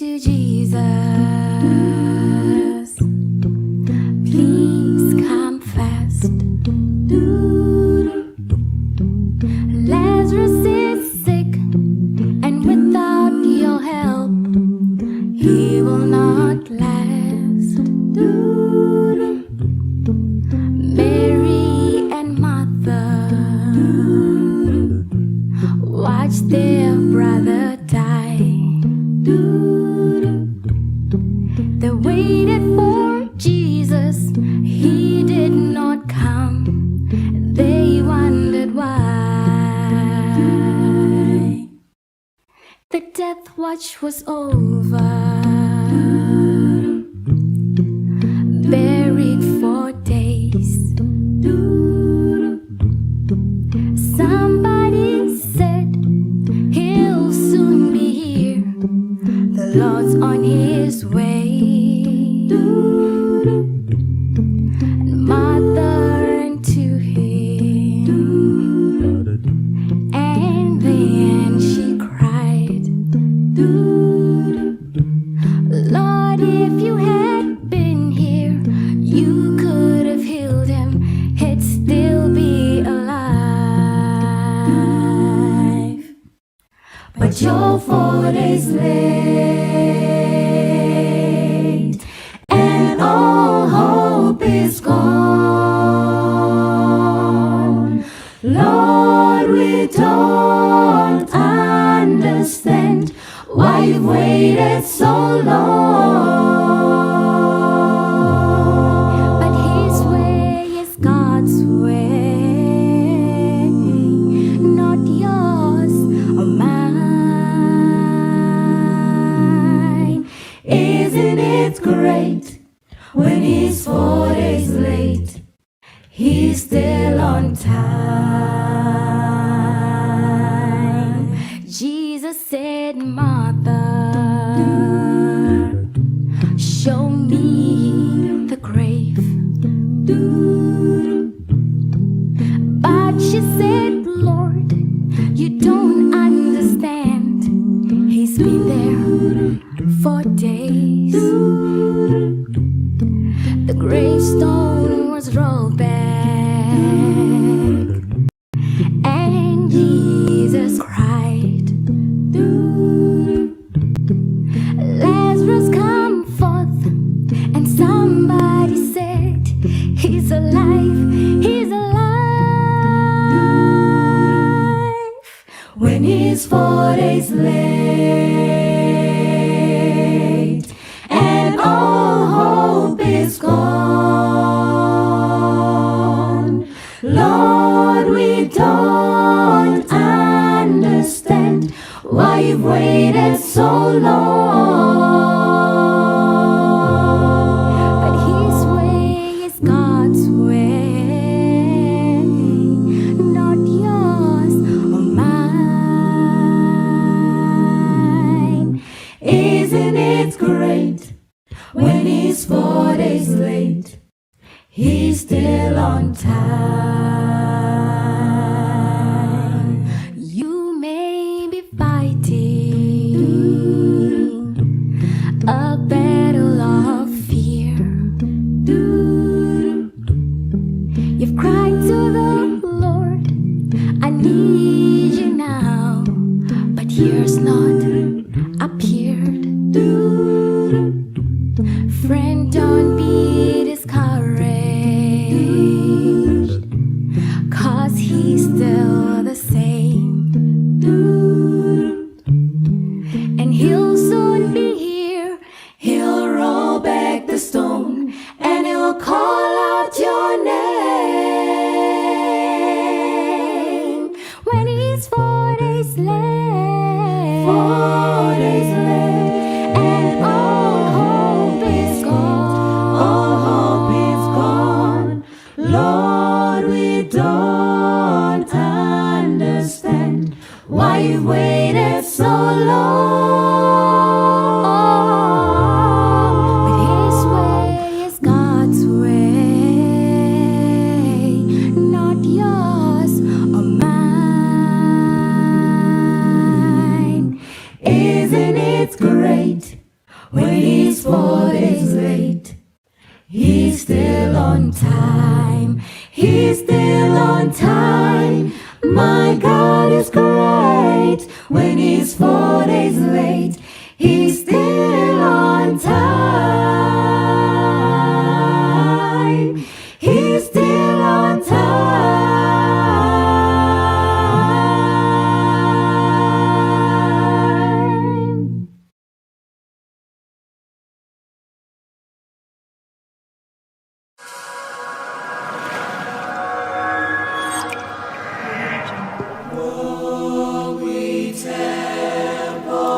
to Jesus, please come fast. Lazarus is sick, and without your help, he will not last. Mary and Martha watched their brother die. They waited for Jesus, he did not come. They wondered why. The death watch was over, buried for days. Somebody said he'll soon be here. The Lord's on his way. And Martha ran to him, and then she cried, Lord, if you had been here, you could have healed him. He'd still be alive. But you're 4 days late, and all hope is gone. Lord, we don't understand why you've waited so long. But his way is God's way, not yours or mine. Isn't it great when he's 4 days late? He's still on time. Jesus said, Martha, show me the grave. But she said, Lord, you don't understand. He's been there for days. The gravestone was rolled back, and Jesus cried, Lazarus, come forth. And somebody said, he's alive, he's alive. When he's 4 days late, and all hope is gone. Lord, we don't understand why you've waited so long. But his way is God's way, not yours or mine. Isn't it great when he's 4 days late? He's still on time. You may be fighting a battle of fear. You've cried to the Lord, I need you now, but here's not appeared. Friend, don't be discouraged, 'cause he's still the same. And he'll soon be here. He'll roll back the stone and he'll call out your name. When he's 4 days late, 4 days late, and all hope is gone. All hope is gone. Lord, we don't understand He's still on time. He's still on time. My God is great. When he's 4 days late, he's still on time. He's still on time. Audio Jungle.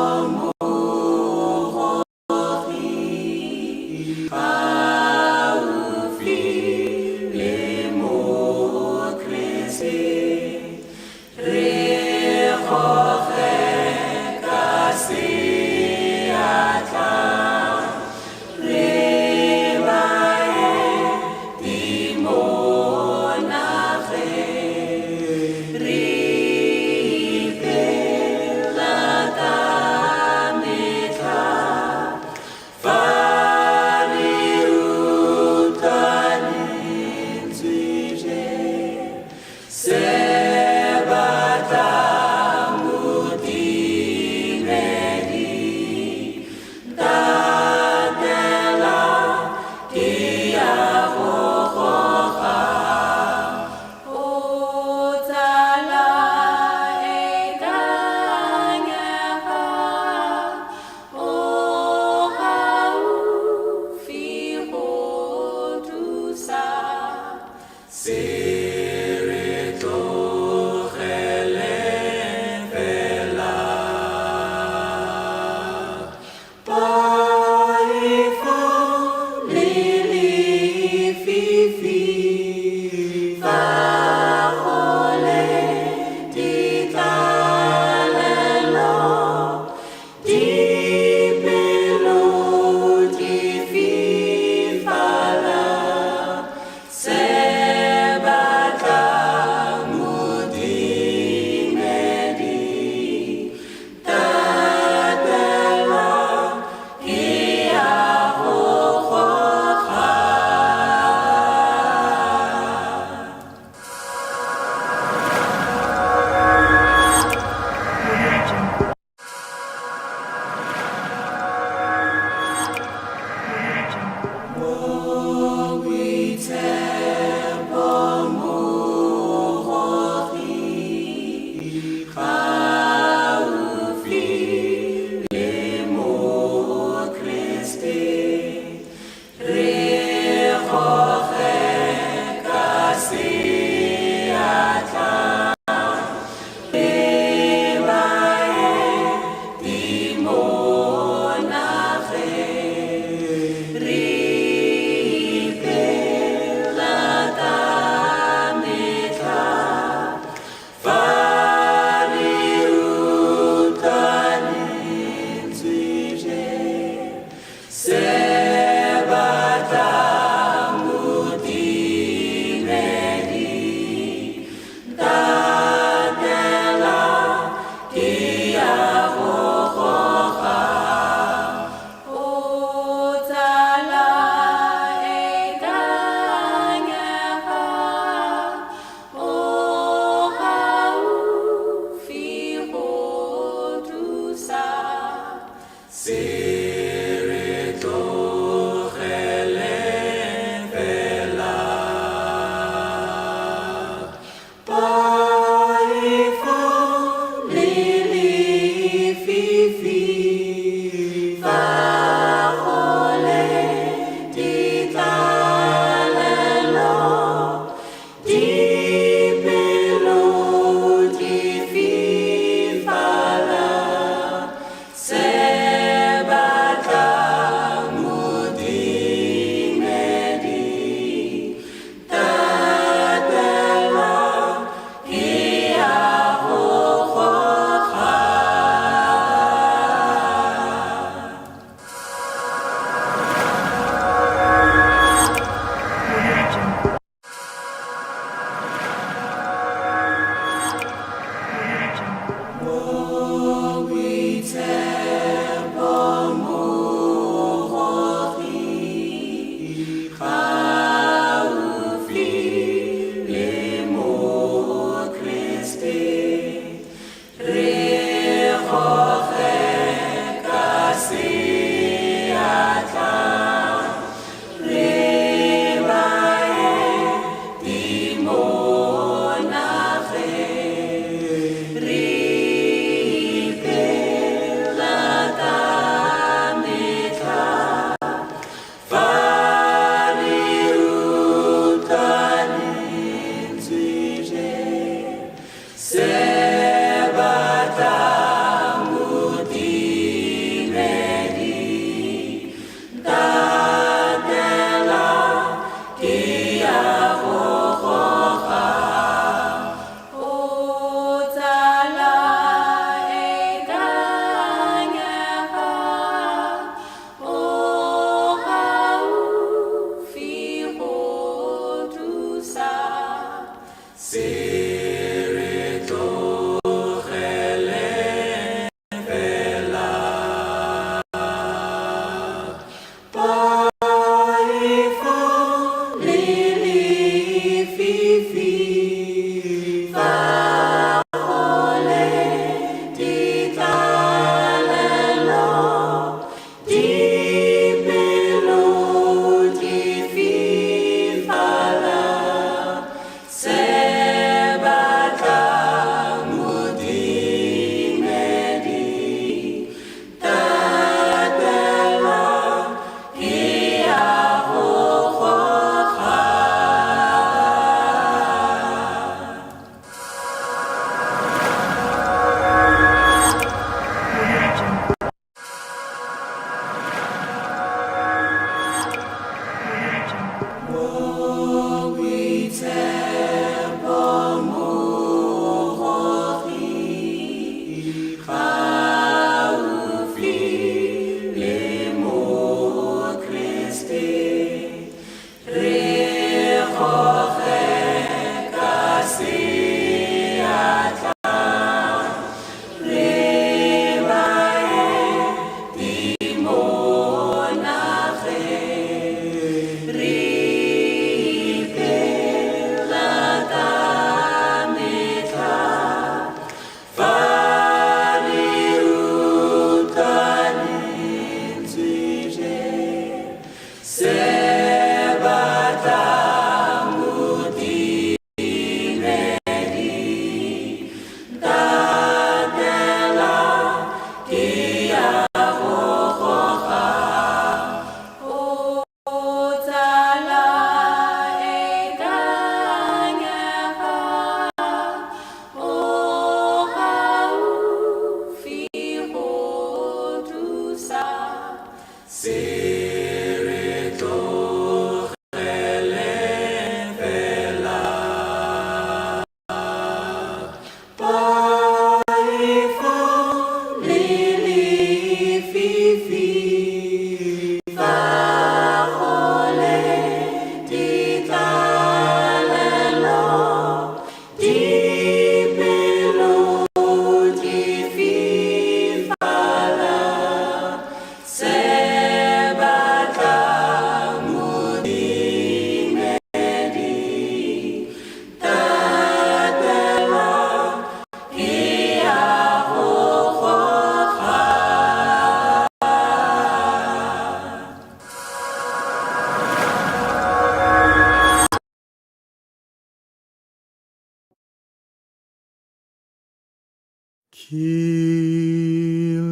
Ke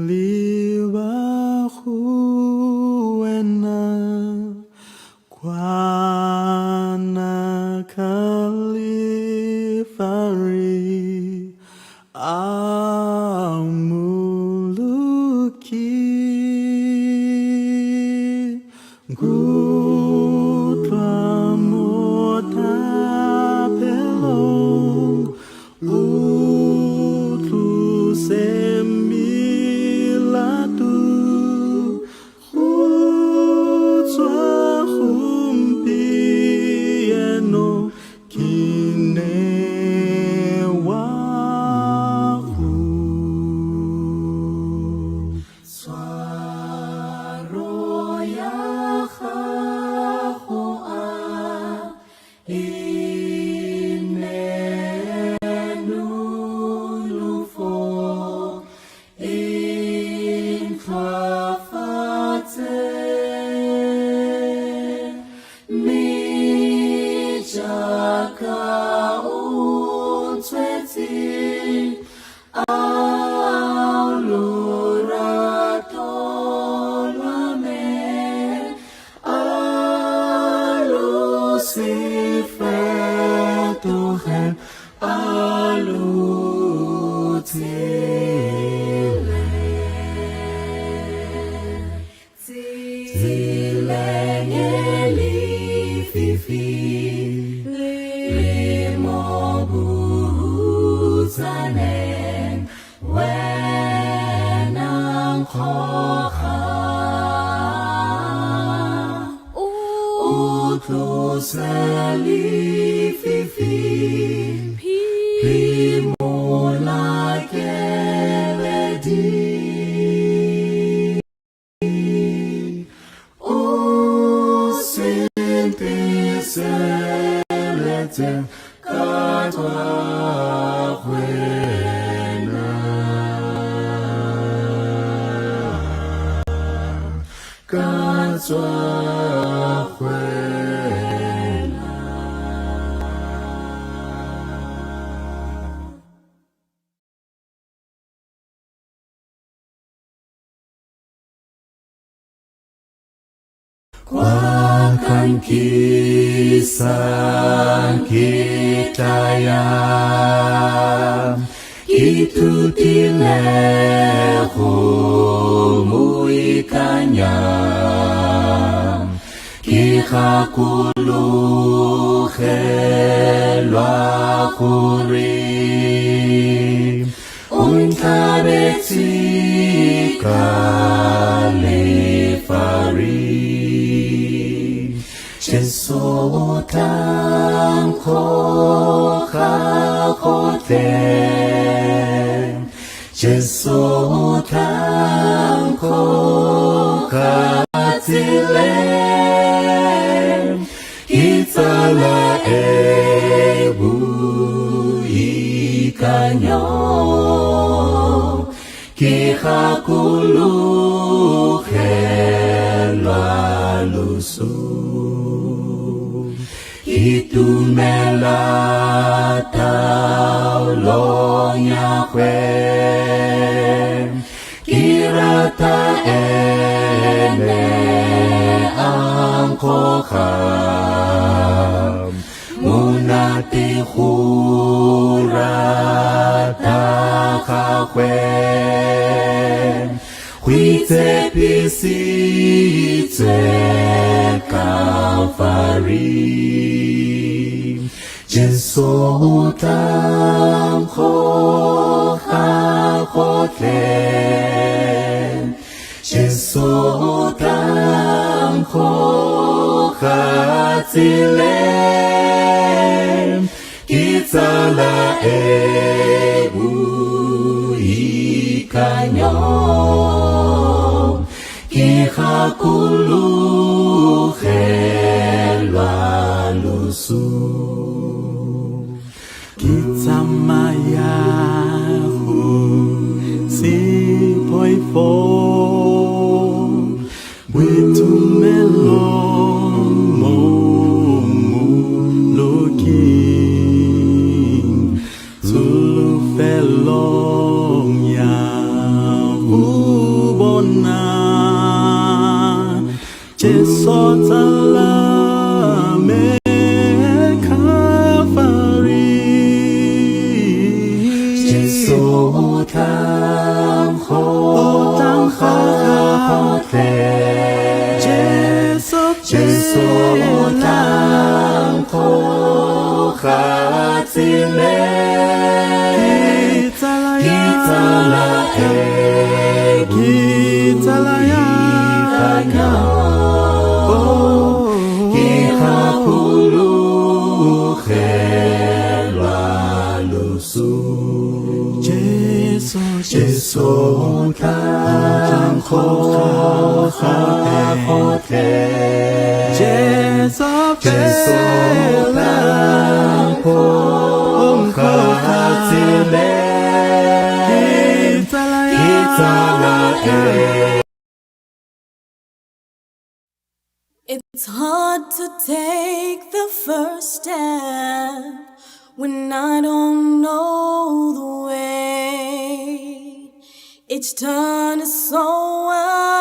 leba go wena kwana Kalifari a Mmoloki Nkutlwa mo thapelong o tlose melato go tswa gompieno ke nne wa go. Tshwaro ya gago a e nne nonofo, e ntlhwafatse, mme jaaka o ntshwetse, ao lorato lwa me, a lo se fetoge, a lo tshele. Tseleng e lefifi le mo bohutsaneng, wena nkgoga. O tlose lefifi, phimola keledi. O se nteseletse ka tswa go wena. Ka tswa go wena. Kwa kankisang ke tla ya, ke ithutile go mo ikanya. Ke Ke gakologelwa gore o ntlhabetse Kalefari. Jesu o tla nkgoga gotlhe, Jesu o tla nkgoga tseleng, ke tsala e boikanyo, ke gakologelwa loso. Ke dumela taolong ya gagwe, ke rata ene a nkgoga, monate go rata gagwe, go itshepisitswe Kalvari. Jesu o tla nkgoga gotlhe, Jesu o tla nkgoga tseleng, ke tsala e boikanyo, ke gakologelwa loso. Ke tsamaya go se poifo, boitumelo mo Mmoloking, tsholofelong ya go bona Jesu tsala me Calvary. Jesu o tla nkgoga gotlhe, Jesu Jesu o tla nkgoga tseleng, ke tsala e Ke tsala ya boikanyo, ke gakologelwa loso. Jesu, Jesu o tla nkgoga gotlhe, Jesu, Jesu o tla nkgoga tseleng, ke tsala e. It's hard to take the first step when I don't know the way. Each turn is so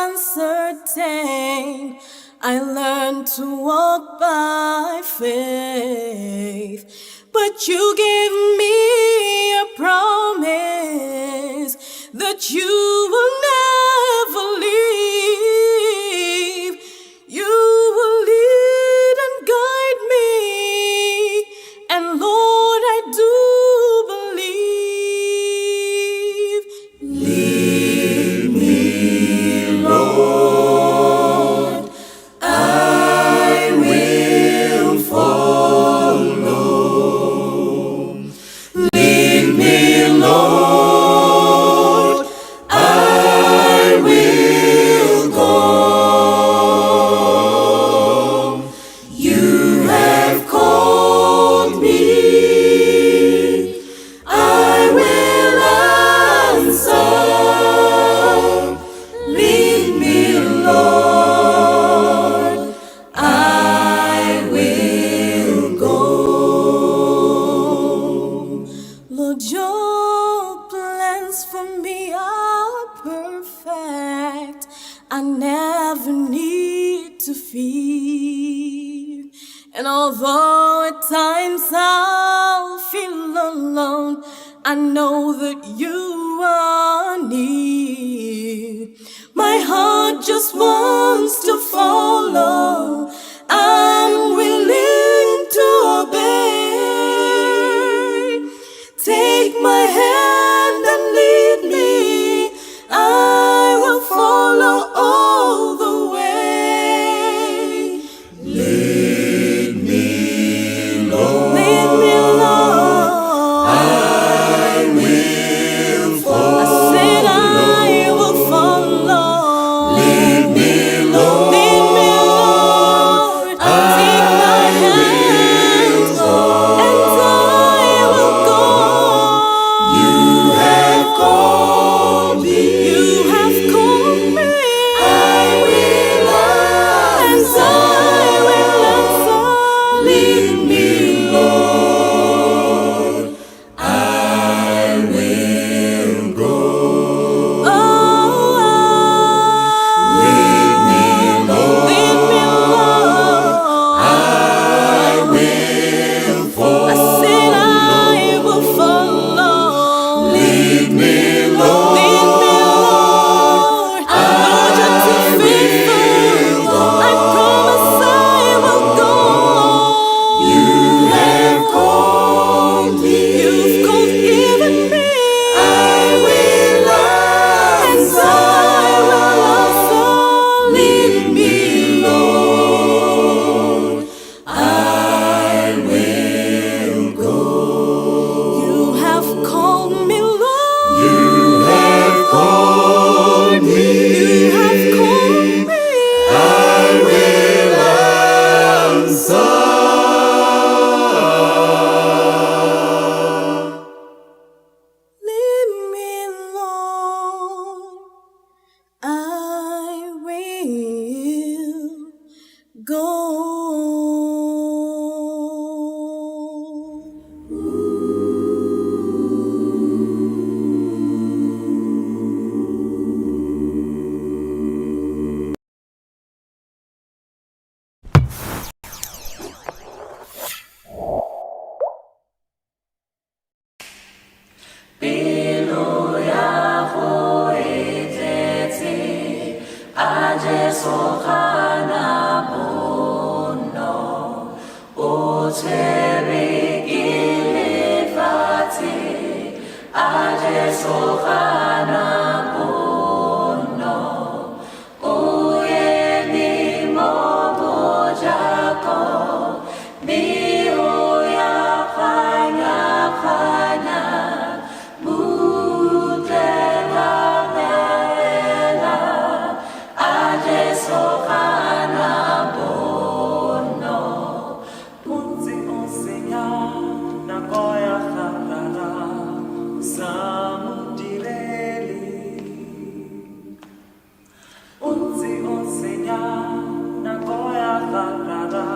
uncertain. I learned to walk by faith. But you gave me a promise that you will never leave. You will lead and guide me. And Lord, I do believe. Lead me, Lord. I will follow. Lead me, Lord. I will go. You have called me. I will answer. Lead me, Lord. I will go. Lord, your plans for me are perfect. I never need to fear. And although at times I'll feel alone, I know that you are near. My heart just wants to follow. Jesu gana bonno, o tshwerwe ke lefatshe. A Jesu gana bonno, o eme mo mojako, mme o ya kganya-kganya, butle rapela. A Jesu gana bonno. O ntse o senya nako ya ga Rara, o sa mo direle. O ntse o senya nako ya ga Rara,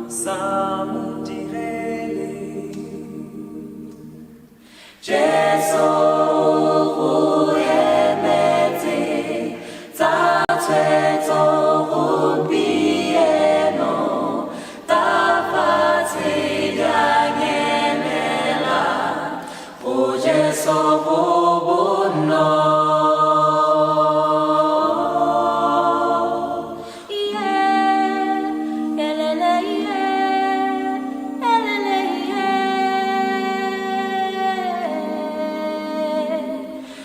o sa mo direle. Jesu go emetse, tsa tshwetso gompieno, tsa fatshe di a nyelela, go Jesu go bonno. Yeah, elele, yeah, elele, yeah.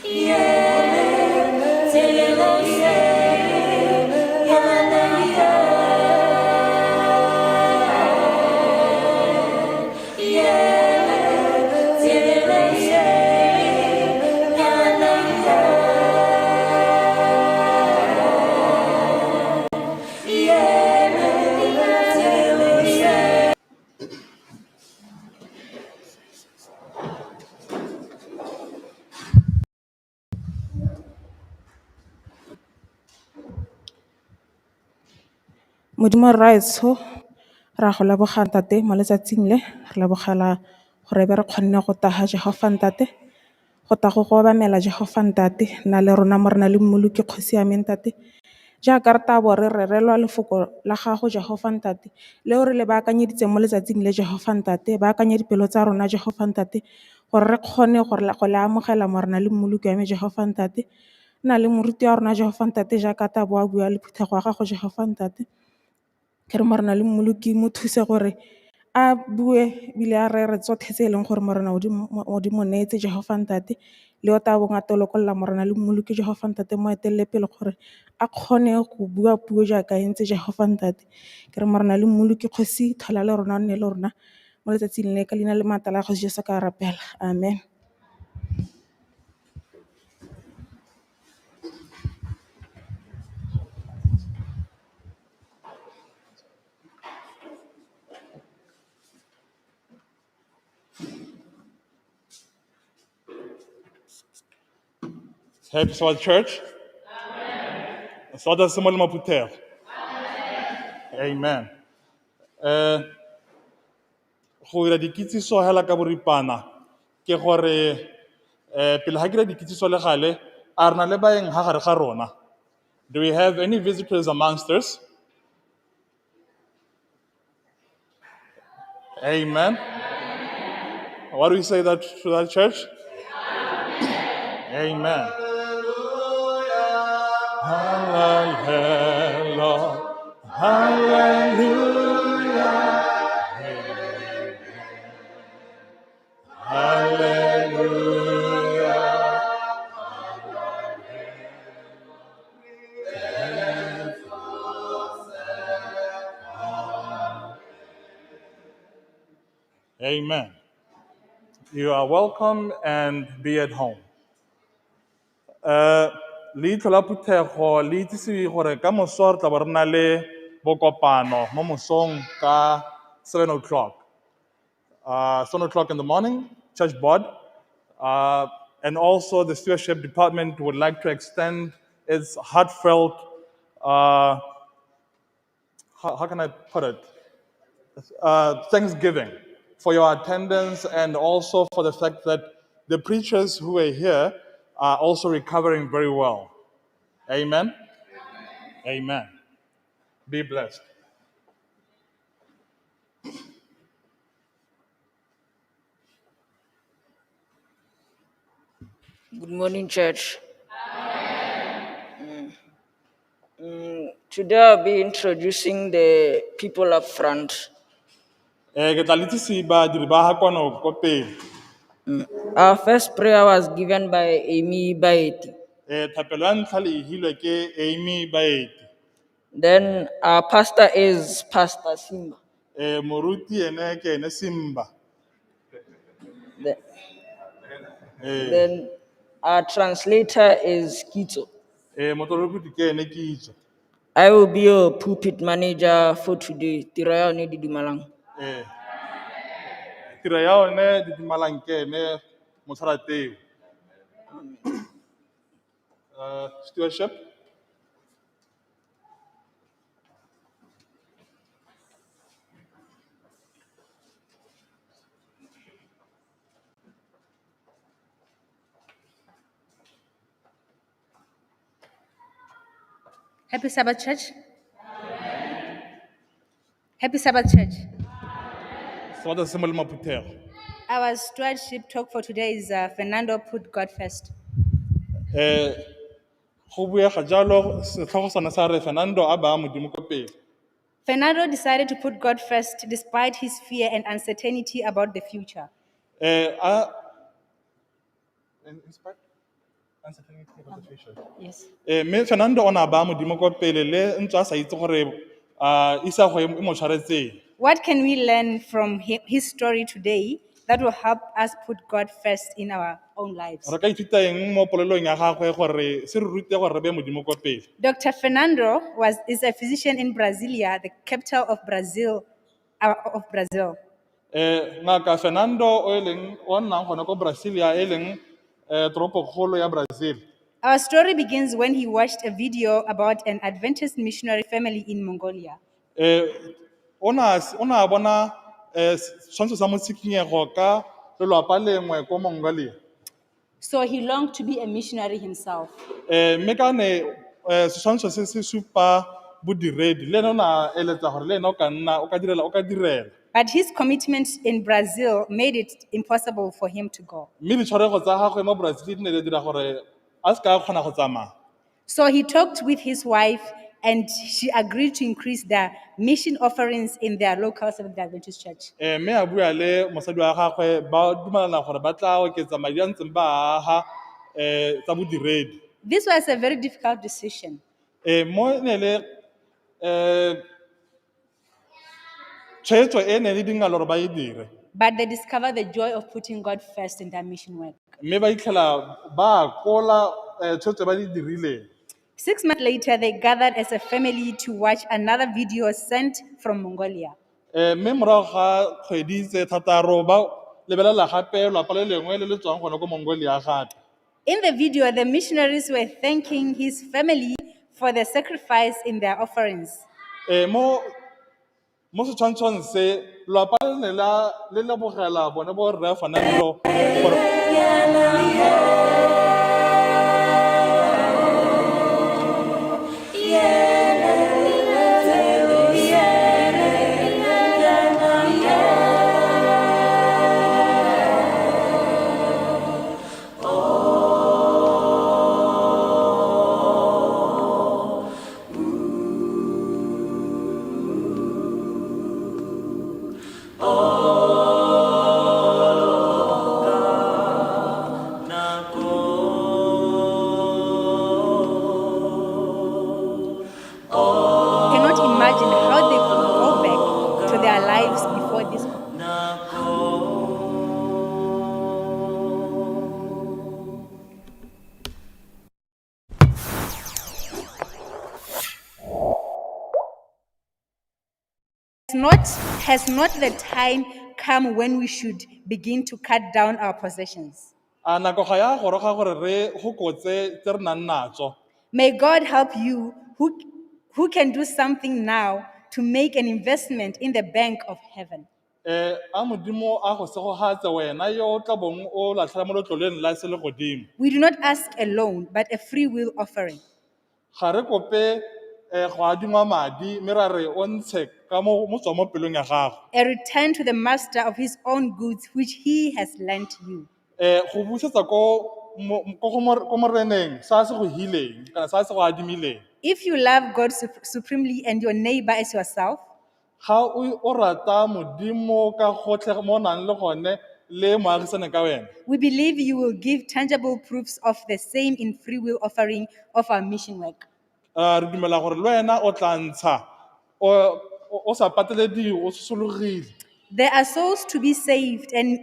Yeah, telele, yeah, elele, yeah. Yeah, telele, yeah, elele, yeah. Yeah, telele, yeah. Modimo rraetsho, ra go leboga ntate mo letsatsing le, re lebogela gore be re kgonne go taga Jehofa ntate, go ta go go obamela Jehofa ntate, nna le rona Morena le Mmoloki kgosi ya me ntate. Jaaka re tabo re rerelwa lefoko la gago Jehofa ntate, leo re le baakanyeditseng mo letsatsing le Jehofa ntate, baakanya dipelo tsa rona Jehofa ntate, gore re kgone go le amogela Morena le Mmoloki wa me Jehofa ntate. Nna le moruti wa rona Jehofa ntate jaaka tabo a bua le phuthego ya gago Jehofa ntate. Ke re Morena le Mmoloki mo thuse gore a bue ebile a rere tsotlhe tse e leng gore Morena o di mo neetse Jehofa ntate, le o tla bong a tolokolola Morena le Mmoloki Jehofa ntate mo etelele pele gore a kgone go bua puo jaaka e ntse Jehofa ntate. Ke re Morena le Mmoloki kgosi tlhola le rona o nne le rona mo letsatsing le ka leina le maatla la kgosi Jesu ka rapela, amen. Happy Sabbath Church. Amen. Se molemo phuthego. Amen. Go dira dikitsiso hela ka boripana ke gore pele ga ke dira dikitsiso le gale a re na le baeng ha gare ga rona. Do we have any visitors amongst us? Amen. What do we say that to that church? Amen. Hallelujah. Hallelujah. Hallelujah. Amen. You are welcome and be at home. Leitlho la phuthego le itsisiwe gore ka moso re tla bo re na le bokopano mo mosong ka 7 o'clock. 7 o'clock in the morning, church board. And also the stewardship department would like to extend its heartfelt, how can I put it? Thanksgiving for your attendance and also for the fact that the preachers who were here are also recovering very well. Amen? Amen. Be blessed. Good morning, church. Today I'll be introducing the people up front. Ke tla le itsise badiri ba ga kwano ko pele. Our first prayer was given by Amy Baeti. Thapelo ya ntlha le e hilwe ke Amy Baeti. Then our pastor is Pastor Simba. Moruti ene ke ene Simba. Then our translator is Kitso. Motoloki ke ene Kitso. I will be your pulpit manager for today. Tiro ya yone didumelang. Tiro ya one didumelang ke ene motshwarateu. Stewardship. Happy Sabbath, Church. Happy Sabbath, Church. Sebata se molemo phuthego. Our stewardship talk for today is Fernando put God first. Go buega jalo setlhogo sone sa re Fernando a baya Modimo ko pele. Fernando decided to put God first despite his fear and uncertainty about the future. A in spite uncertainty about the future. Yes. Mme Fernando o ne a baya Modimo ko pele le ntse a sa itse gore a isago e mo tshwaretseng. What can we learn from his story today that will help us put God first in our own lives? Re ka ithuta eng mo polelong ya gagwe gore se re rute gore re beye Modimo ko pele? Dr. Fernando is a physician in Brasilia, the capital of Brazil. Of Brazil. Ngaka Fernando o e leng o nnang gone ko Brasilia e leng toropokgolo ya Brazil. Our story begins when he watched a video about an Adventist missionary family in Mongolia. O na a bona setshwantsho sa motshikinyego ka lelwapa lengwe ko Mongolia. So he longed to be a missionary himself. Mme ka ne setshwantsho se se supa bodiredi le ene o ne a eletsa gore le ene o ka nna o ka direla o ka direla. But his commitment in Brazil made it impossible for him to go. Mme ditshwarego tsa gagwe mo Brazil di ne di dira gore a se ka a kgona go tsamaya. So he talked with his wife and she agreed to increase their mission offerings in their local Seventh-day Adventist Church. Mme a bua le mosadi wa gagwe ba dumelana gore ba tla oketsa madi a ntseng ba aga tsa bodiredi. This was a very difficult decision. Mo ne le tshwetso e ne le dingalo gore ba e dire. But they discovered the joy of putting God first in their mission work. Mme ba itlhela ba kola tshwetso ba di dirileng. 6 months later, they gathered as a family to watch another video sent from Mongolia. Mme morago ga kgwedi tse thataro ba lebelela gape lwapa le lengwe le le tswang gone ko Mongolia gape. In the video, the missionaries were thanking his family for their sacrifice in their offerings. Mo setshwantshong se lwapa le ne la le lebogela bone bo rre Fernando gore Cannot imagine how they could go back to their lives before this. Has not the time come when we should begin to cut down our possessions? A nako ga ya goroga gore re gokotse tse re nang natso. May God help you who can do something now to make an investment in the bank of heaven. A Modimo a go segogatse wena yo o tla bong o latlhela mo letloleng la selegodimo. We do not ask a loan, but a free will offering. Ga re kope go adingwa madi mme ra re o ntshe ka mo tswa mo pelong ya gago. A return to the master of his own goods which he has lent you. Go busetsa ko moreneng sa se go hileng kana sa se go adimileng. If you love God supremely and your neighbor as yourself, Ga o rata modimo ka gotlhe mo o nang le gone le moagisane ka wena. we believe you will give tangible proofs of the same in free will offering of our mission work. Re dumela gore le wena o tla ntsha o sa patelediwe o sosologile. There are souls to be saved, and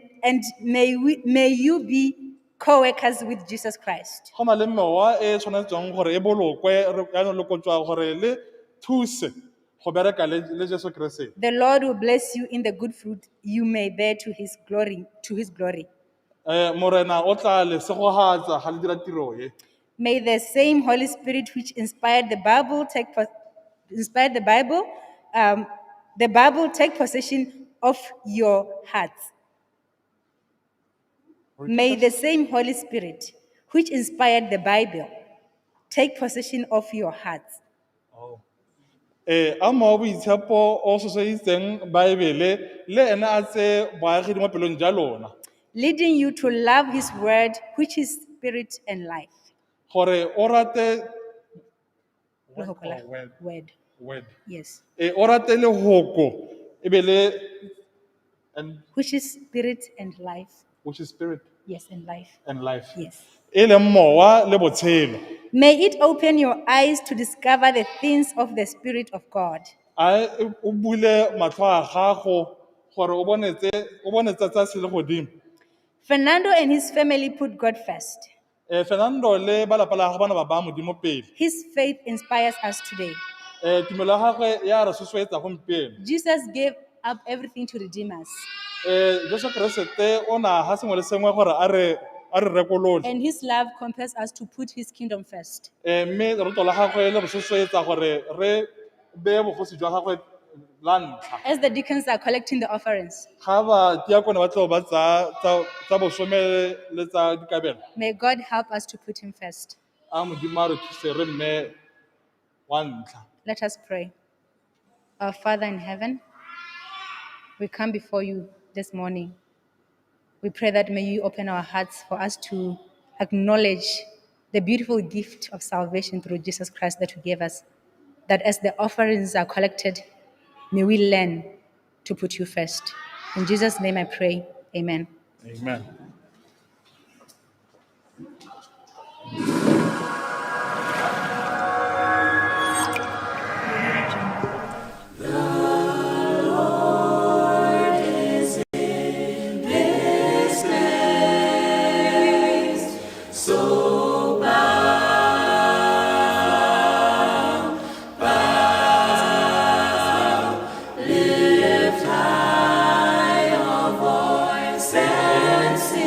may you be co workers with Jesus Christ. Go na le mewa e e tshwanetseng gore e bolokwe yaanong le kotswa gore le thuse go bereka le Jesu Keresete. The Lord will bless you in the good fruit you may bear to his glory. To his glory. Morena o tla le segogatsa ga le dira tiro e. May the same Holy Spirit which inspired the Bible take inspired the Bible, the Bible take possession of your hearts. May the same Holy Spirit which inspired the Bible take possession of your hearts. Oh. A mowa o boitshepo o sosoeditseng Baebele le ene a tseye boagedi mo pelong ja lona. Leading you to love his word, which is spirit and life. Gore o rate Lehoko la Word or word? Word. Word. Yes. O rate lehoko e be le and Which is spirit and life. Which is spirit Yes, and life. and life. Yes. E leng mowa le botshelo. May it open your eyes to discover the things of the Spirit of God. A o bule matlho a gago gore o bone tse o bone tsa tsa selegodimo. Fernando and his family put God first. Fernando le ba lapa la gagwe ba ne ba baya modimo pele. His faith inspires us today. Tumelo ya gagwe ya re sosoetsa gompieno. Jesus gave up everything to redeem us. Jesu Keresete o na ha sengwe le sengwe gore a re rekolole. And his love compels us to put his kingdom first. Mme lerato la gagwe le re sosoetsa gore re beye bogosi jwa gagwe la ntlha. As the deacons are collecting the offerings, Ga ba diakone ba tlo ba tsa bosome le tsa dikabelo. may God help us to put him first. A modimo a re thuse re mme wa ntlha. Let us pray. Our Father in heaven, we come before you this morning. We pray that may you open our hearts for us to acknowledge the beautiful gift of salvation through Jesus Christ that you gave us. That as the offerings are collected, may we learn to put you first. In Jesus' name I pray. Amen. Amen. Lift high your voice and sing.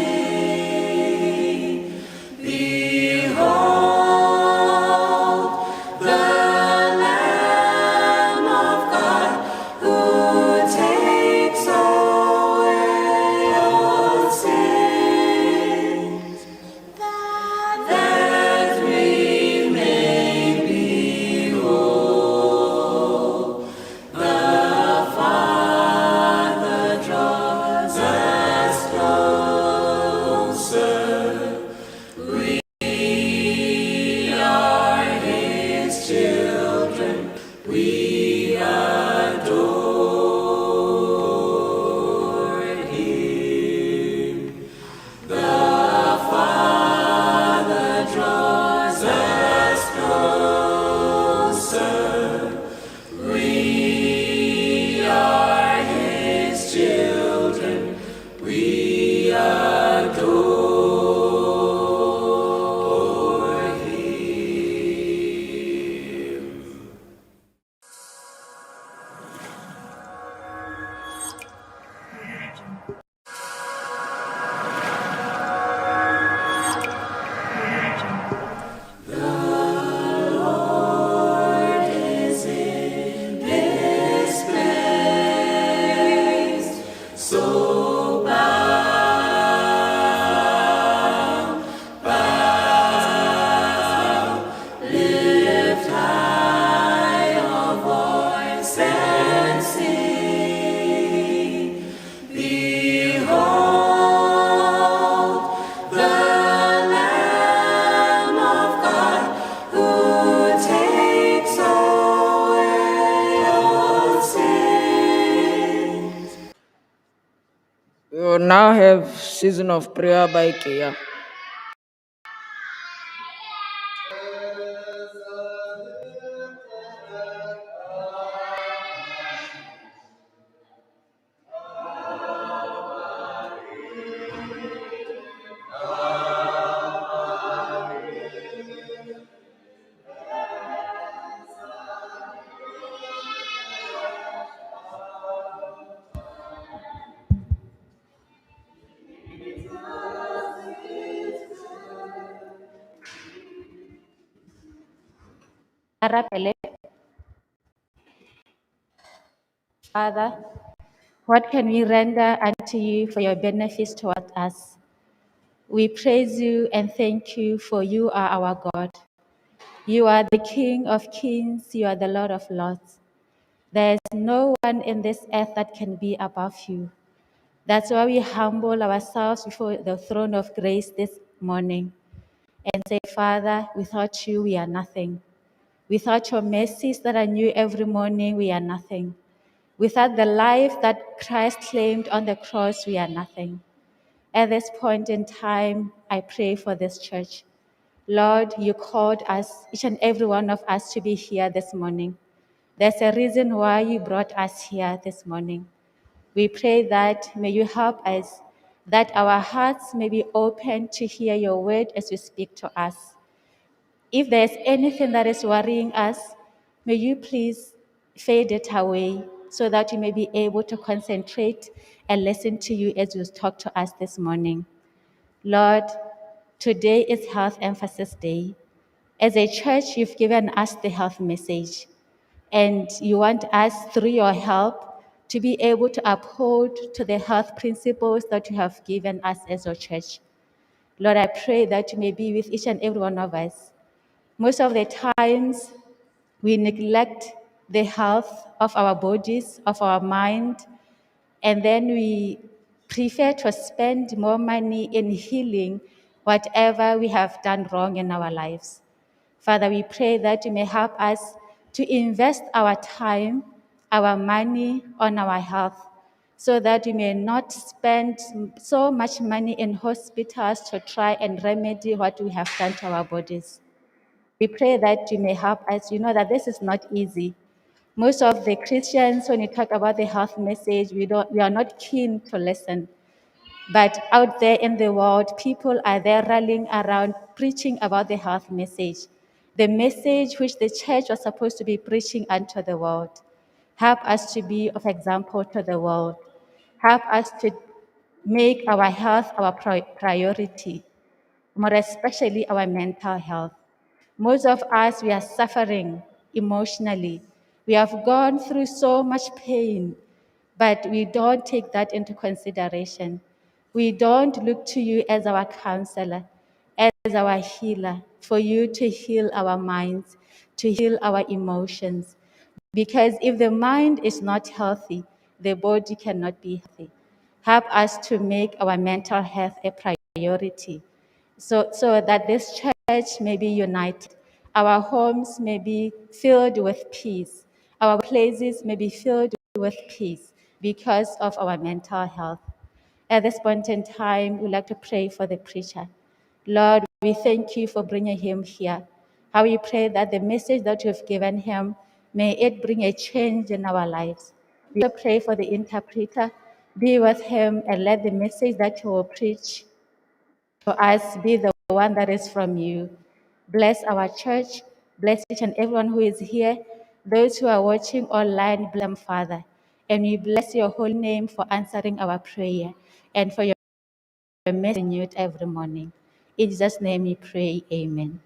Now have Season of Prayer by Kea. Arapele. Father, what can we render unto you for your benefits toward us? We praise you and thank you, for you are our God. You are the King of kings, you are the Lord of lords. There is no one in this earth that can be above you. That's why we humble ourselves before the throne of grace this morning and say, Father, without you, we are nothing. Without your mercies that are new every morning, we are nothing. Without the life that Christ claimed on the cross, we are nothing. At this point in time, I pray for this church. Lord, you called us, each and every one of us, to be here this morning. There's a reason why you brought us here this morning. We pray that may you help us, that our hearts may be open to hear your word as you speak to us. If there's anything that is worrying us, may you please fade it away so that you may be able to concentrate and listen to you as you talk to us this morning. Lord, today is Health Emphasis Day. As a church, you've given us the health message, and you want us, through your help, to be able to uphold to the health principles that you have given us as your church. Lord, I pray that you may be with each and every one of us. Most of the times, we neglect the health of our bodies, of our mind, and then we prefer to spend more money in healing whatever we have done wrong in our lives. Father, we pray that you may help us to invest our time, our money on our health, so that we may not spend so much money in hospitals to try and remedy what we have done to our bodies. We pray that you may help us. You know that this is not easy. Most of the Christians, when you talk about the health message, we are not keen to listen. But out there in the world, people are there rallying around, preaching about the health message, the message which the church was supposed to be preaching unto the world. Help us to be of example to the world. Help us to make our health our priority, more especially our mental health. Most of us, we are suffering emotionally. We have gone through so much pain, but we don't take that into consideration. We don't look to you as our counselor, as our healer, for you to heal our minds, to heal our emotions. Because if the mind is not healthy, the body cannot be healthy. Help us to make our mental health a priority, so that this church may be united, our homes may be filled with peace, our places may be filled with peace because of our mental health. At this point in time, we'd like to pray for the preacher. Lord, we thank you for bringing him here. How we pray that the message that you've given him, may it bring a change in our lives. We pray for the interpreter. Be with him and let the message that he will preach to us be the one that is from you. Bless our church. Bless each and everyone who is here. Those who are watching online, bless them, Father. And we bless your holy name for answering our prayer and for your mercy renewed every morning. In Jesus' name we pray, amen.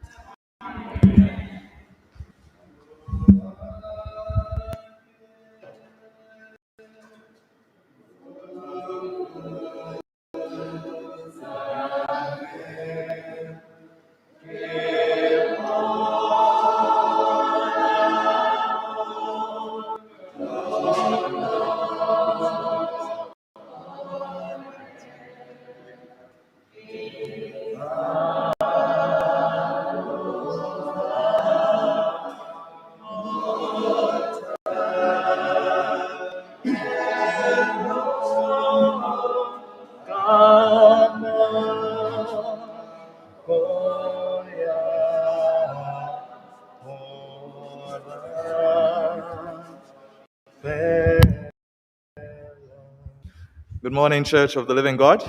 Good morning, Church of the Living God.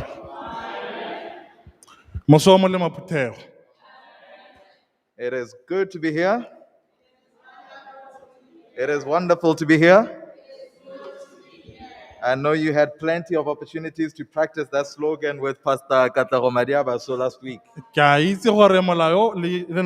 Moso o molemo phuthego. It is good to be here. It is wonderful to be here. I know you had plenty of opportunities to practice that slogan with Pastor Katlego Madiaba last week. Ke a itse gore molao le le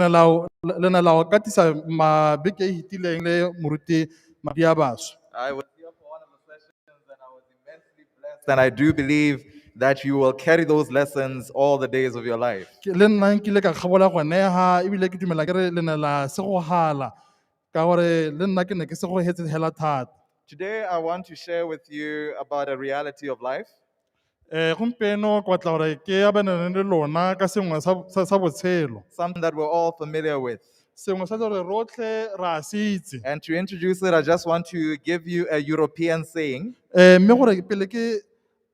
ne la o katisa mabeke e hitileng le moruti Madiabaso. I was here for one of the sessions and I was immensely blessed. And I do believe that you will carry those lessons all the days of your life. Le nna nkile ka kgabola gone ha ebile ke dumela ke re le ne la segogala ka gore le nna ke ne ke segogetse hela thata. Today, I want to share with you about a reality of life. Gompieno ke batla gore ke abenane le lona ka sengwe sa botshelo. Something that we're all familiar with. Sengwe sa gore rotlhe re a se itse. And to introduce it, I just want to give you a European saying. Mme gore pele ke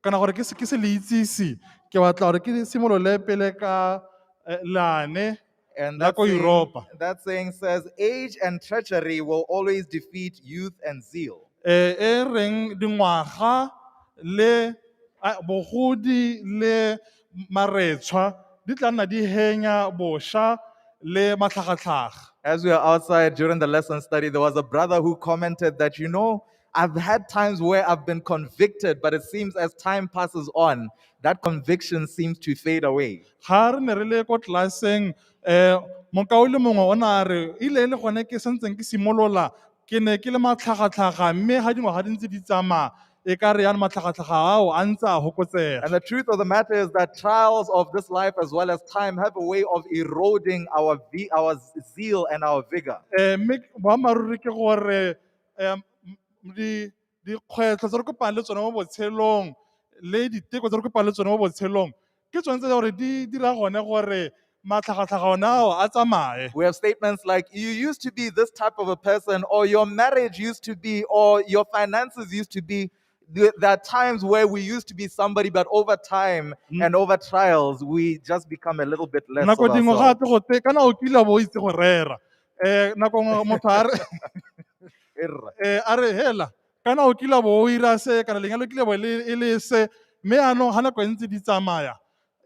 kana gore ke se le itsise ke batla gore ke simolole pele ka leane And la that ko saying, Europa. that saying says, age and treachery will always defeat youth and zeal. E reng dingwaga le bogodi le maretshwa di tla nna di henya bosha le matlhagatlhaga. As we were outside during the lesson study, there was a brother who commented that, I've had times where I've been convicted, but it seems as time passes on, that conviction seems to fade away. Ga re ne re le ko tlelaseng, mokao le mongwe o ne a re, ile le gone ke santseng ke simolola, ke ne ke le matlhagatlhaga, mme ga dingwaga di ntse di tsamaya, e ka re yana matlhagatlhaga ao a ntse a fokotsega. And the truth of the matter is that trials of this life as well as time have a way of eroding our zeal and our vigor. Mme boammaaruri ke gore, dikgwetlho tse re kopang le tsone mo botshelong le diteko tse re kopang le tsone mo botshelong ke tsone tse gore di dira gone gore matlhagatlhaga one ao a tsamaye. We have statements like, you used to be this type of a person, or your marriage used to be, or your finances used to be. There are times where we used to be somebody, but over time and over trials, we just become a little bit less of Nako dingwe ourselves. gape go te, kana o kile wa bo itse go rera. Nako nngwe motho a re, Erra. A re hela, kana o kile wa bo o ira se, kana lenyalo kile bo e le se, mme jaanong ga nako e ntse di tsamaya,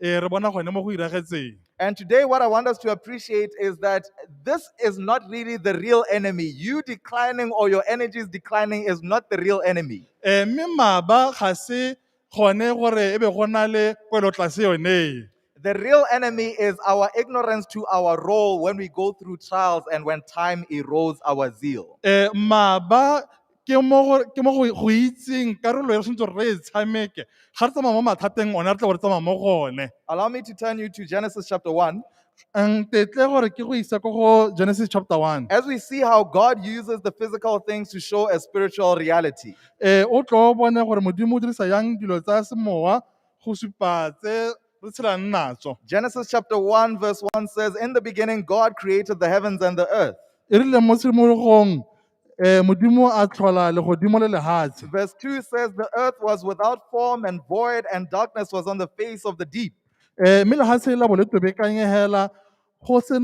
re bona gone mo go iragetseng. And today, what I want us to appreciate is that this is not really the real enemy. You declining or your energies declining is not the real enemy. Mme maba ga se gone gore e be go na le kwelotlase yone. The real enemy is our ignorance to our role when we go through trials and when time erodes our zeal. Maba ke mo go itseng karolo e re tshwanetse re e tshameke. Ga re tsamaya mo mathateng one, re tla bo re tsamaya mo go one. Allow me to turn you to Genesis chapter 1. Ntetle gore ke go isa ko go Genesis chapter 1. As we see how God uses the physical things to show a spiritual reality. O tlo bone gore Modimo o dirisa yang dilo tsa semowa go supa tse re tshelang natso. Genesis chapter 1 verse 1 says, in the beginning God created the heavens and the earth. E rile mo tshimologong, Modimo a tlhola legodimo le lehatshe. Verse 2 says, the earth was without form and void, and darkness was on the face of the deep. Mme lehatshe la bo le tobekanye hela, go se,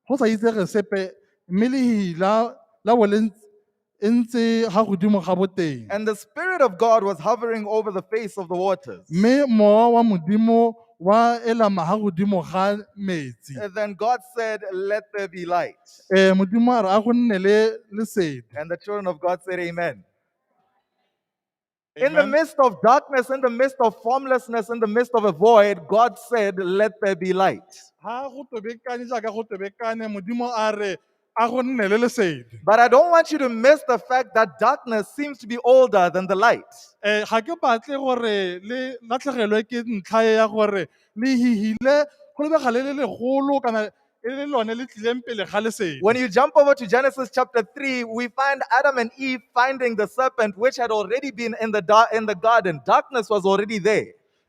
go sa itsege sepe, mme lehila la bo le e ntse ga godimo ga boteng. And the Spirit of God was hovering over the face of the waters. Mme mowa wa Modimo wa elama ha godimo ga metsi. And then God said, let there be light. Modimo a re, a go nne le lesedi. And the children of God said, amen. In the Amen. midst of darkness, in the midst of formlessness, in the midst of a void, God said, let there be light. Ha go tobekane jaaka go tobekane, Modimo a re, a go nne le lesedi. But I don't want you to miss the fact that darkness seems to be older than the light. Ga ke batle gore le latlhegelwe ke ntlha e ya gore le hihile go lebega le le legolo kana e le lone le tlileng pele ga lesedi. When you jump over to Genesis chapter 3, we find Adam and Eve finding the serpent, which had already been in the garden. Darkness was already there.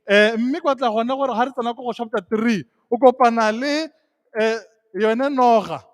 Mme kwa tla gone gore ga re tsena ko go chapter 3, o kopana le yone noga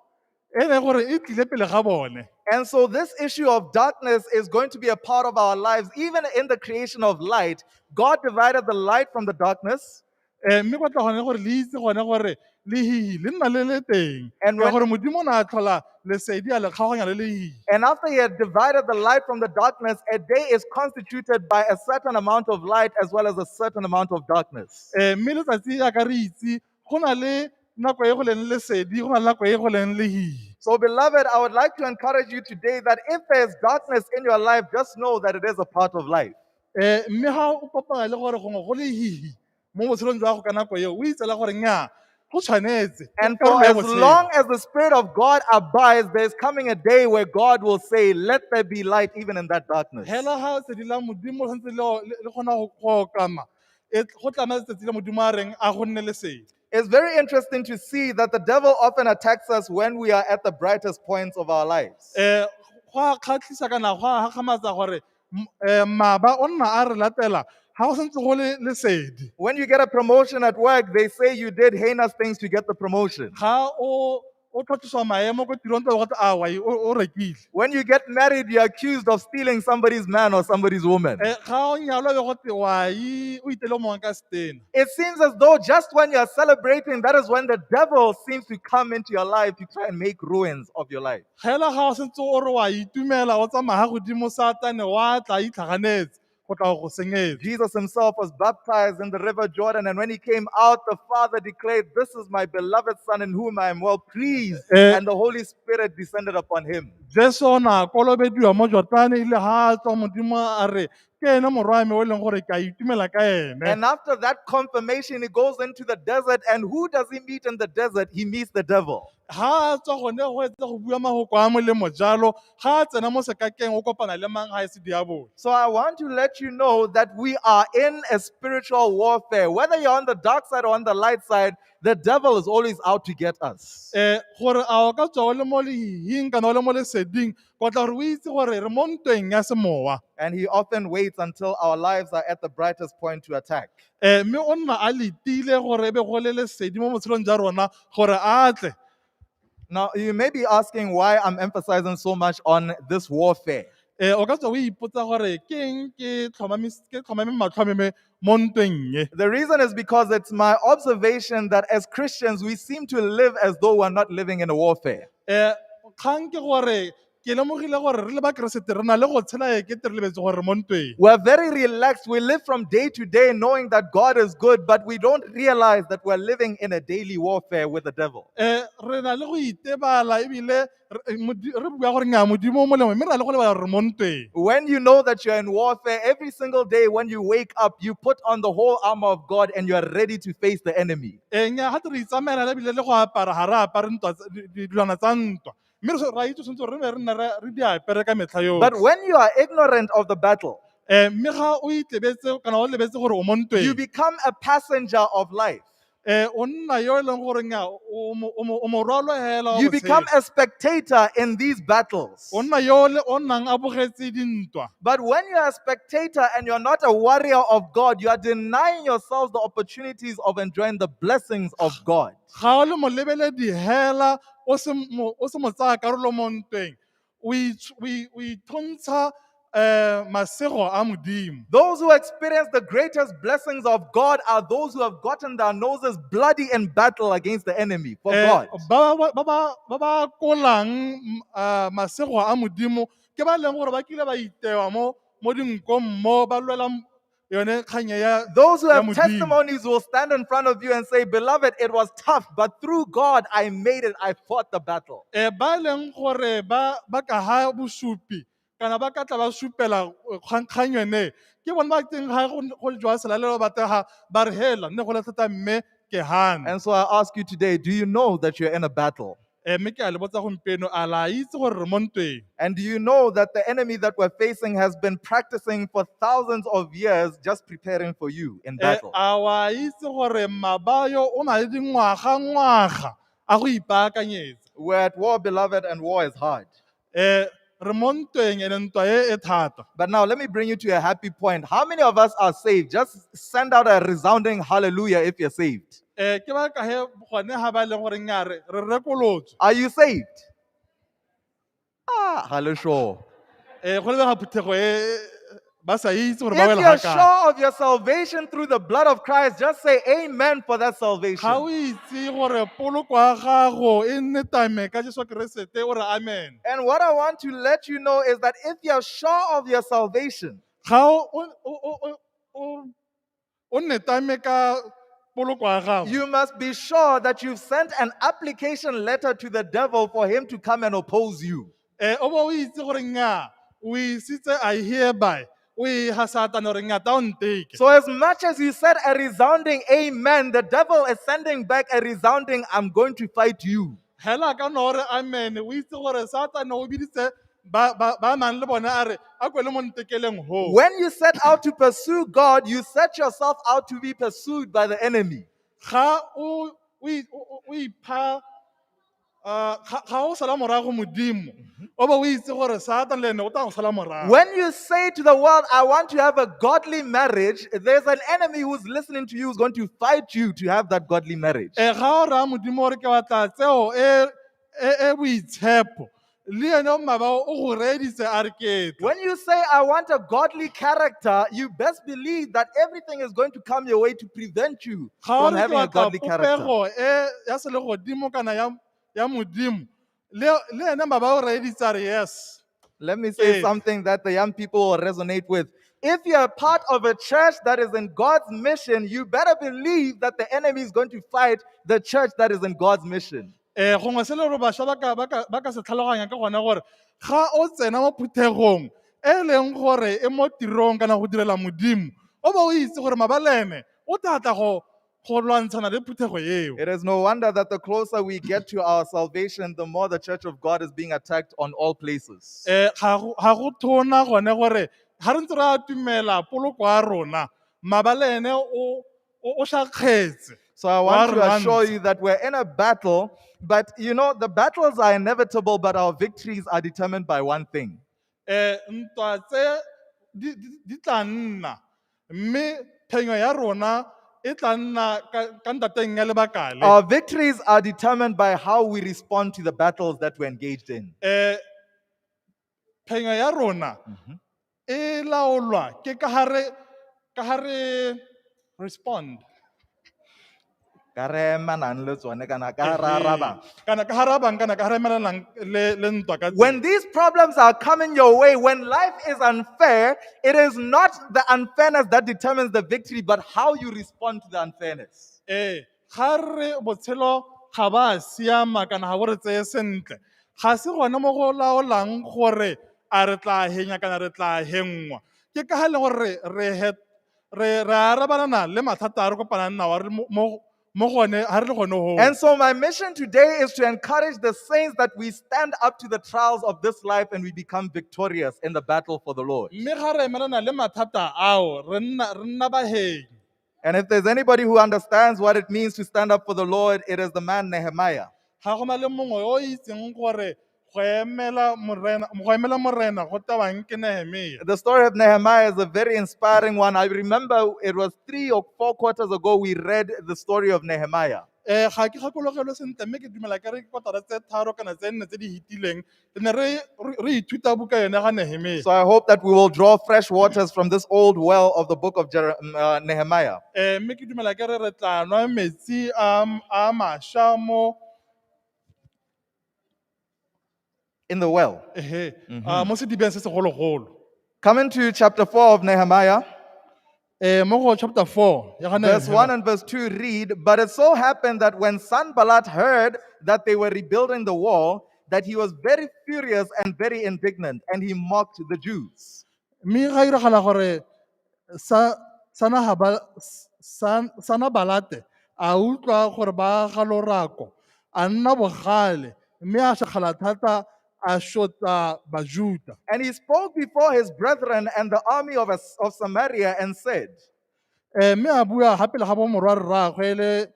e leng gore e tlile pele ga bone. And so this issue of darkness is going to be a part of our lives. Even in the creation of light, God divided the light from the darkness. Mme kwa tla gone gore le itse gone gore lehihi le nna le le teng. And Ka when- gore Modimo o ne a tlhola lesedi a le kgaoganya le lehihi. And after he had divided the light from the darkness, a day is constituted by a certain amount of light as well as a certain amount of darkness. Mme letsatsi jaaka re itse, go na le nako e go leng lesedi, go na le nako e go leng lehihi. So, beloved, I would like to encourage you today that if there's darkness in your life, just know that it is a part of life. Mme ga o kopana le gore gongwe go lehihi mo botshelong jwa gago ka nako eo, o itsela gore nnyaa, go tshwanetse. Ke And for karolo ya as botshelo. long as the Spirit of God abides, there's coming a day where God will say, Let there be light even in that darkness. Hela ga lesedi la Modimo le santse le kgona go okama, go tla nna letsatsi le Modimo a reng a go nne lesedi. It's very interesting to see that the devil often attacks us when we are at the brightest points of our lives. Go a kgatlhisa kana go a gakgamatsa gore maba o nna a re latela ga go santse go le lesedi. When you get a promotion at work, they say you did heinous things to get the promotion. Ga o tlhotlhiswa maemo ko tirong tsa go tla, "Ah, wa o rekile." When you get married, you're accused of stealing somebody's man or somebody's woman. Ga o nyalwa be go te, wa i, o itele o mongwe ka setena. It seems as though just when you're celebrating, that is when the devil seems to come into your life to try and make ruins of your life. Hela ga o santse o re wa itumela, o tsamaya godimo, Satane wa tla itlhaganetse go tla go senyetsa. Jesus himself was baptized in the river Jordan, and when he came out, the Father declared, This is my beloved Son in whom I am well pleased. And the Holy Spirit descended upon him. Jesu o ne a kolobediwa mo Jordane, ile ha a tswa Modimo a re, ke ene morwa wa me o e leng gore ke a itumela ka ene. And after that confirmation, he goes into the desert, and who does he meet in the desert? He meets the devil. Ha a tswa gone go etsa go bua mahoko a molemo jalo, ga a tsena mo sekakeng o kopana le mang ha e se diabolo. So I want to let you know that we are in a spiritual warfare. Whether you're on the dark side or on the light side, the devil is always out to get us. Gore a o ka tswa o le mo lehihing kana o le mo leseding, ko tla gore o itse gore re mo ntweng ya semowa. And he often waits until our lives are at the brightest point to attack. Mme o nna a letile gore e be go le lesedi mo botshelong jwa rona gore a tle. Now, you may be asking why I'm emphasizing so much on this warfare. O ka tswa o ipotsa gore ke eng ke tlhomame matlho a me mo ntweng e. The reason is because it's my observation that as Christians, we seem to live as though we're not living in a warfare. Kgang ke gore ke lemogile gore re le bakeresete re na le go tshela e kete re lebetse gore re mo ntweng. We're very relaxed. We live from day to day knowing that God is good, but we don't realize that we're living in a daily warfare with the devil. Re na le go itebala ebile re bua gore nnyaa, Modimo o molemo, mme re na le go lebala gore re mo ntweng. When you know that you're in warfare, every single day when you wake up, you put on the whole armor of God and you're ready to face the enemy. Nnyaa, ga te re itsamaela ebile le go apara, ga re apare ntwa tsa, dilwana tsa ntwa. Mme re ra itse tshwanetse gore re be re nne re di apere ka metlha yotlhe. But when you are ignorant of the battle, Mme ga o itlebetse kana o lebetse gore o mo ntweng, you become a passenger of life. O nna yo e leng gore nnyaa, o morwalo hela wa You botshelo. become a spectator in these battles. O nna yo le, o nnang a bogetse dintwa. But when you are a spectator and you're not a warrior of God, you are denying yourselves the opportunities of enjoying the blessings of God. Ga o le molebeledi hela, o se mo, o se mo tsaya karolo mo ntweng, o o ithontsha, masego a Modimo. Those who experience the greatest blessings of God are those who have gotten their noses bloody in battle against the enemy for God. Ba ba kolang, masego a Modimo ke ba leng gore ba kile ba itewa mo dinkong mo, ba lwela yone kgang ya Those who ya have Modimo. testimonies will stand in front of you and say, Beloved, it was tough, but through God I made it. I fought the battle. Ba leng gore ba ka ha bosupi kana ba ka tla ba supela, kgang yone, ke bone ba teng ga go jwa selalelo ba tega, ba re hela, nne go le thata mme ke hana. And so I ask you today, do you know that you're in a battle? Mme ke a le botsa gompieno, a la itse gore re mo ntweng? And do you know that the enemy that we're facing has been practicing for thousands of years just preparing for you in battle? A wa itse gore mabayo o na le dingwaga-ngwaga a go ipaakanyetsa? We're at war, beloved, and war is hard. Re mo ntweng, ene ntwa e e thata. But now let me bring you to a happy point. How many of us are saved? Just send out a resounding hallelujah if you're saved. Ke ba ka he gone ha ba e leng gore nnyaa, re rekolotswe. Are you saved? Hallelujah. Go lebega phuthego e Ba sa itse gore ba If wela you're ga kae. sure of your salvation through the blood of Christ, just say amen for that Ga o salvation. itse gore poloko ya gago e nne tame ka Jesu Keresete o re amen. And what I want to let you know is that if you're sure of your salvation, Ga o nne tame ka poloko ya gago. you must be sure that you've sent an application letter to the devil for him to come and oppose you. O bo o itse gore nnyaa, o isitse I hereby, o e ga Satane gore nnyaa, ta o nteke. So, as much as you said a resounding amen, the devil is sending back a resounding, I'm going to fight you. Hela ka no re amen, o itse gore Satane o biditse ba nang le bone a re, a kwele mo ntekeleng ho. When you set out to pursue God, you set yourself out to be pursued by the enemy. Ga o ipha, ga o sala morago Modimo, o bo o itse gore Satane le ene o tla go sala morago. When you say to the world, I want to have a godly marriage, there's an enemy who's listening to you who's going to fight you to have that godly marriage. Ga o raya Modimo gore ke batla tseo e boitshepo, le ene o mmaba o go reeditse a re ke tla. When you say, I want a godly character, you best believe that everything is going to come your way to prevent you Ga o from re ke having a batla godly character. popego e ya selegodimo kana ya Modimo, le ene mmaba o reeditse a re yes. Let me say Ee. something that the young people will resonate with. If you are part of a church that is in God's mission, you better believe that the enemy is going to fight the church that is in God's mission. Gongwe se le gore bašwa ba ka se tlhaloganya ke gone gore ga o tsena mo phuthegong e leng gore e mo tirong kana go direla Modimo, o bo o itse gore mabalene o tla tla go lwantshana le phuthego eo. It is no wonder that the closer we get to our salvation, the more the church of God is being attacked on all places. Ga go thona gone gore ga re ntse re atumela poloko ya rona, mabalene o shakgetse. So I want Wa to re assure lwantsha. you that we're in a battle, but the battles are inevitable, but our victories are determined by one thing. Ntwa tse di tla nna, mme phenyo ya rona e tla nna ka ntateng ya lebaka le. Our victories are determined by how we respond to the battles that we're engaged in. Phenyo ya rona e laolwa ke ka ha re respond. Ka re emanang le tsone kana ka ra arabang. Kana ka ha re arabang, kana ka ha re emelanang le ntwa ka When tsela. these problems are coming your way, when life is unfair, it is not the unfairness that determines the victory, but how you respond to the unfairness. Ga re botshelo ga ba siama kana ga bo re tseye sentle, ga se gone mo go laolang gore a re tla henya kana re tla hengwa. Ke ka ha e le gore re arabanana le mathata a re kopanang nao, a re mo gone, ha re le gone ho. And so my mission today is to encourage the saints that we stand up to the trials of this life and we become victorious in the battle for the Lord. Mme ga re emelana le mathata ao, re nna bahenyi. And if there's anybody who understands what it means to stand up for the Lord, it is the man Nehemiah. Ga go na le mongwe yo o itseng gore go emela Morena, go emela Morena go tewang ke Nehemia. The story of Nehemiah is a very inspiring one. I remember it was 3 or 4 quarters ago we read the story of Nehemiah. Ga ke gakologelwe sentle, mme ke dumela ka re ke kotara tse tharo kana tse nne tse di fetileng, re ne re ithuta buka yone ga Nehemia. So I hope that we will draw fresh waters from this old well of the book of Nehemiah. Mme ke dumela ke re tla nwa metsi a mašwa mo In the well. Ehe, mo sedibeng se segologolo. Coming to chapter 4 of Nehemiah. Mo go chapter 4 ya ga Verse Nehemiah. 1 and verse 2 read, But it so happened that when Sanballat heard that they were rebuilding the wall, that he was very furious and very indignant, and he mocked the Jews. Mme ga iragala gore Sanabalate a utlwa gore ba ga lorako, a nna bogale, mme a shakgala thata, a shotla Bajuta. And he spoke before his brethren and the army of Samaria and said, Mme a bua gape le ga bo morwa rraagwe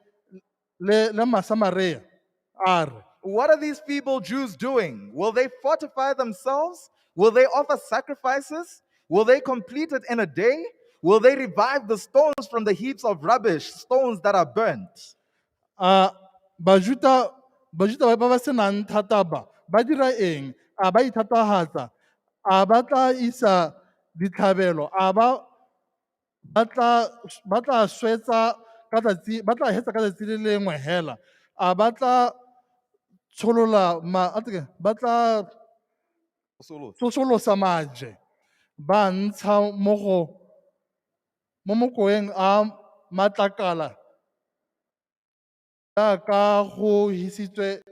le Masamaria, a re, What are these feeble Jews doing? Will they fortify themselves? Will they offer sacrifices? Will they complete it in a day? Will they revive the stones from the heaps of rubbish, stones that are burnt? Bajuta ba ba senang thata ba, ba dira eng? A ba ithatahatsa? A ba tla isa ditlhabelo a ba ba tla ba tla swetsa ka tsatsi ba tla hetsa ka tsatsi le lengwe hela a ba tla tsholola ma a te ke- ba tla tsosolosa maje ba ntsha mo go mo mokoeng a matlakala jaaka go hisitswe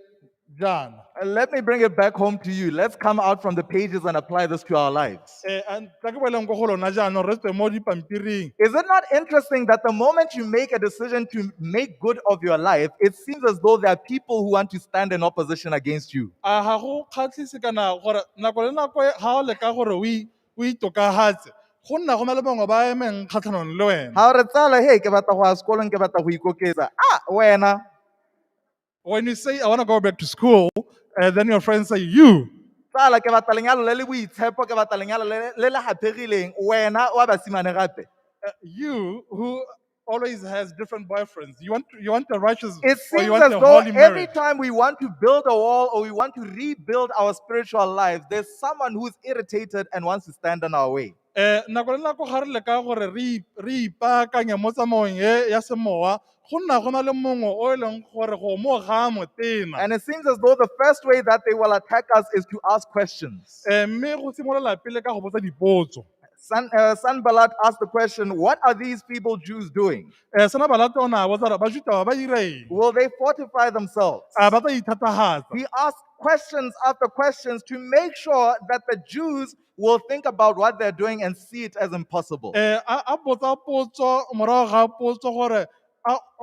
jaana. Let me bring it back home to you. Let's come out from the pages and apply this to our lives. Tla ke boeleng ko go lona jaanong re tswe mo dipampiring. Is it not interesting that the moment you make a decision to make good of your life, it seems as though there are people who want to stand in opposition against you? A ga go kgatlhise kana gore nako le nako ga o leka gore o itokagatse go nna go na le bangwe ba emeng kgatlhanong le wena. Ha o re tsala, hey, ke batla go ya sekolong, ke batla go ikoketsa. Ah, wena. When you say, I want to go back to school, and then your friends say, you. Tsala, ke batla lenyalo le le boitshepo, ke batla lenyalo le le haphegileng. Wena wa basimane gape. You who always has different boyfriends. You want a righteous It or you seems want as a though holy every marriage. time we want to build a wall or we want to rebuild our spiritual lives, there's someone who's irritated and wants to stand in our way. Nako le nako ga re leka gore re ipaakanye mo tsamaong e ya semowa, go nna go na le mongwe o e leng gore go mo ga motena. And it seems as though the first way that they will attack us is to ask questions. Mme go simolola pele ka go botsa dipotso. Sanballat asked the question, what are these people Jews doing? Sanballat o ne a botsa gore Bajuta ba ba dira eng? Will they fortify themselves? A ba tla ithatahatsa? He asked questions after questions to make sure that the Jews will think about what they're doing and see it as impossible. A botsa potso morago ga potso gore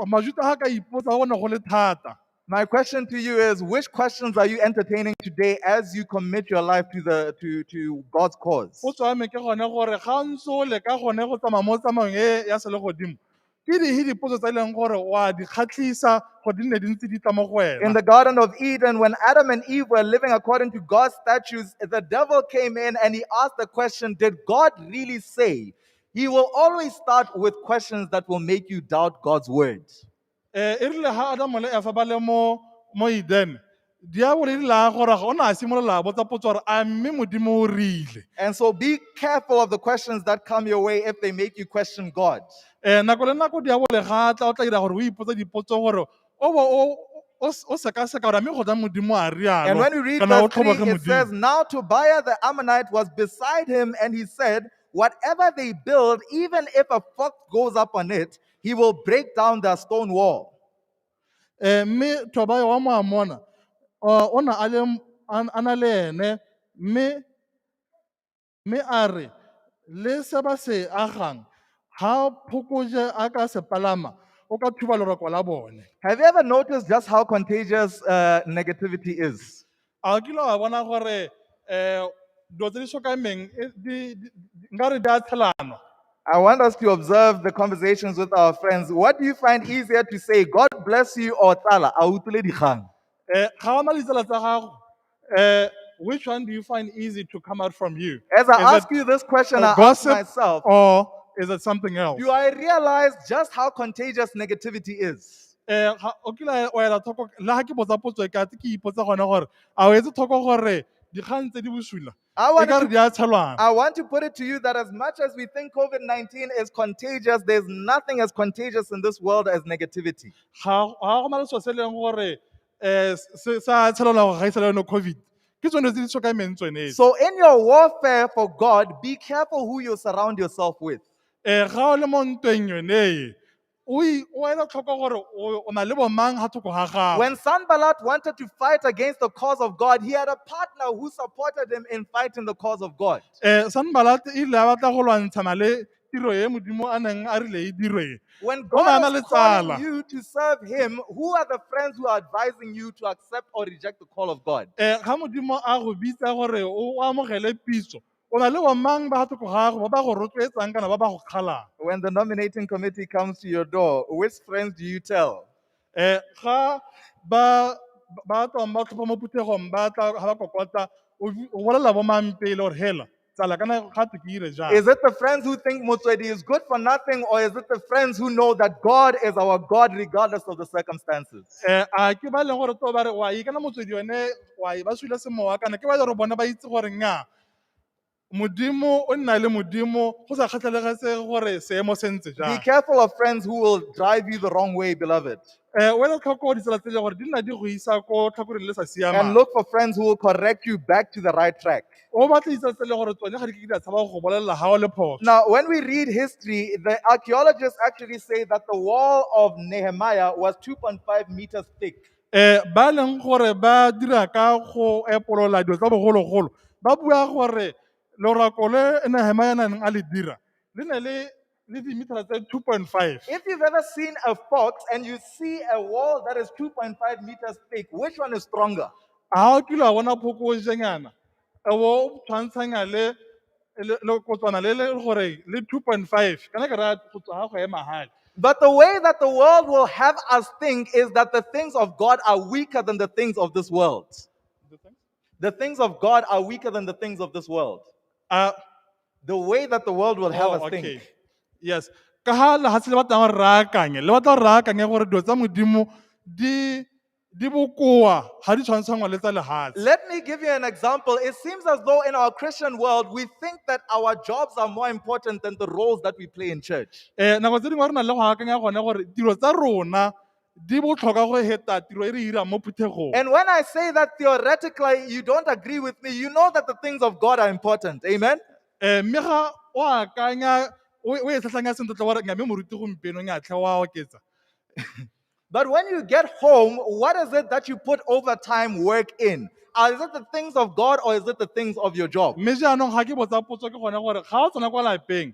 Majuta ha ka ipotsa go ne go le thata. My question to you is, which questions are you entertaining today as you commit your life to God's cause? Potso ya me ke gone gore ga o ntse o leka gone go tsamaya mo tsamaong e ya selegodimo, ke dife dipotso tse e leng gore wa di kgatlhisa gore di nne di ntse di tla mo go wena? In the Garden of Eden, when Adam and Eve were living according to God's statutes, the devil came in and he asked the question, did God really say? He will always start with questions that will make you doubt God's word. E rile ha Adam le Eva ba le mo Eden, diabolo e rile a goroga, o ne a simolola a botsa potso gore, a mme Modimo o rile? And so be careful of the questions that come your way if they make you question God. Nako le nako diabolo ga a tla, o tla dira gore o ipotse dipotso gore o bo o sekaseka gore a mme go tla Modimo a rialo, And when we read kana o verse 3, tlhoboge it Modimo. says, now Tobiah the Ammonite was beside him, and he said, whatever they build, even if a fox goes up on it, he will break down their stone wall. Mme Tobiah wa Moamona, o na a le m-, a na le ene, mme a re, le se ba se agang, ha phokoje a ka se palama, o ka thuba leroko la bone. Have you ever noticed just how contagious negativity is? A o kile wa bona gore, dilo tse di sokameng, nkare di a tshelanwa? I want us to observe the conversations with our friends. What do you find easier to say, God bless you, or tsala, a utlwile dikgang? Ga o na le ditsala tsa gago, which one do you find easy to come out from you? As I Is it ask you this question, I ask gossip myself, or is it something else? Do I realize just how contagious negativity is? Ga, o kile wa ela tlhoko, le ha ke botsa potso e ka te ke ipotsa gone gore, a o etse tlhoko gore dikgang tse di bosula, e ka re di a tshelwana? I want to put it to you that as much as we think COVID-19 is contagious, there's nothing as contagious in this world as negativity. Ga go na le selo se e leng gore, se a tshelelwa go gaisa le yone COVID. Ke tsone tse di sokameng tsone tse. So in your warfare for God, be careful who you surround yourself with. Ga o le mo ntweng yone e, o ela tlhoko gore o na le bomang ha thoko ga gago. When Sanballat wanted to fight against the cause of God, he had a partner who supported him in fighting the cause of God. Sanballat e ile a batla go lwantshana le tiro e Modimo a neng a rile e dirwe. When O ne a God na is le calling tsala. you to serve him, who are the friends who are advising you to accept or reject the call of God? Ga Modimo a go bitsa gore o amogele pitso, o na le bomang ba thoko ga gago ba ba go rotloetsang kana ba ba go kgalang? When the nominating committee comes to your door, which friends do you tell? Ga ba tswang ba tlhopha mo phuthegong ba tla ga ba kokota, o bolela bomang pele gore hela, tsala kana ga twe ke ire jang? Is it the friends who think Motswedi is good for nothing, or is it the friends who know that God is our God regardless of the circumstances? A ke ba e leng gore to ba re, wa ikana Motswedi yone, wa e ba sule semowa, kana ke ba e leng gore bona ba itse gore nnyaa, Modimo o nna le modimo go sa kgathalegetse gore seemo se ntse Be jang. careful of friends who will drive you the wrong way, beloved. O ele tlhoko ditsela tse e leng gore di nna di go isa ko tlhakoreng le sa And siamang. look for friends who will correct you back to the right track. O batle ditsela tse e leng gore tsone ga di ke di a tshaba go go bolelela ga o le phoso. Now, when we read history, the archaeologists actually say that the wall of Nehemiah was 2.5 meters thick. Ba e leng gore ba dira ka go epolola dilo tsa bogologolo ba bua gore lorako le Nehemiah a neng a le dira le ne le di-meter tse 2.5. If you've ever seen a fox and you see a wall that is 2.5 meters thick, which one is stronger? Ha o kile wa bona phokojenyana e bo o tshwantshanya le kotswana le gore le 2.5 kana ke raya go tswa ga go ema hale. But the way that the world will have us think is that the things of God are weaker than the things of this world. The things of God are weaker than the things of this world. The way that the world will have Oh, us think. okay. Yes. Ka ha lehatshe le batlang gore re akanye, le batla gore re akanye gore dilo tsa Modimo di bokoa ga di tshwantshangwa le tsa lehatshe. Let me give you an example. It seems as though in our Christian world, we think that our jobs are more important than the roles that we play in church. Nako tse dingwe re na le go akanya gone gore tiro tsa rona di botlhokwa go heta tiro e re irang mo phuthegong. And when I say that theoretically, you don't agree with me, you know that the things of God are important. Amen? Mme ga o akanya, o e tlhatlhanya sentle tla wa re, nya, mme moruti gompieno nya tlhe wa oketsa. But when you get home, what is it that you put overtime work in? Is it the things of God or is it the things of your job? Mme jaanong ga ke botsa potso ke gone gore ga o tsena kwa lapeng,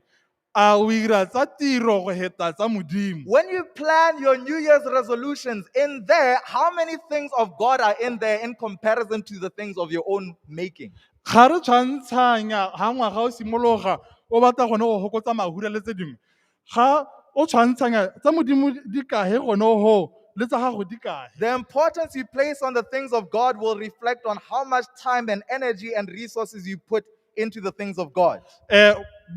a o ira tsa tiro go heta tsa Modimo? When you plan your New Year's resolutions, in there, how many things of God are in there in comparison to the things of your own making? Ga re tshwantshanya ha ngwaga o simologa o batla gone go hokotsa mahura le tse dingwe. Ga o tshwantshanya tsa Modimo di kae gone ho le tsa gago di kae? The importance you place on the things of God will reflect on how much time and energy and resources you put into the things of God.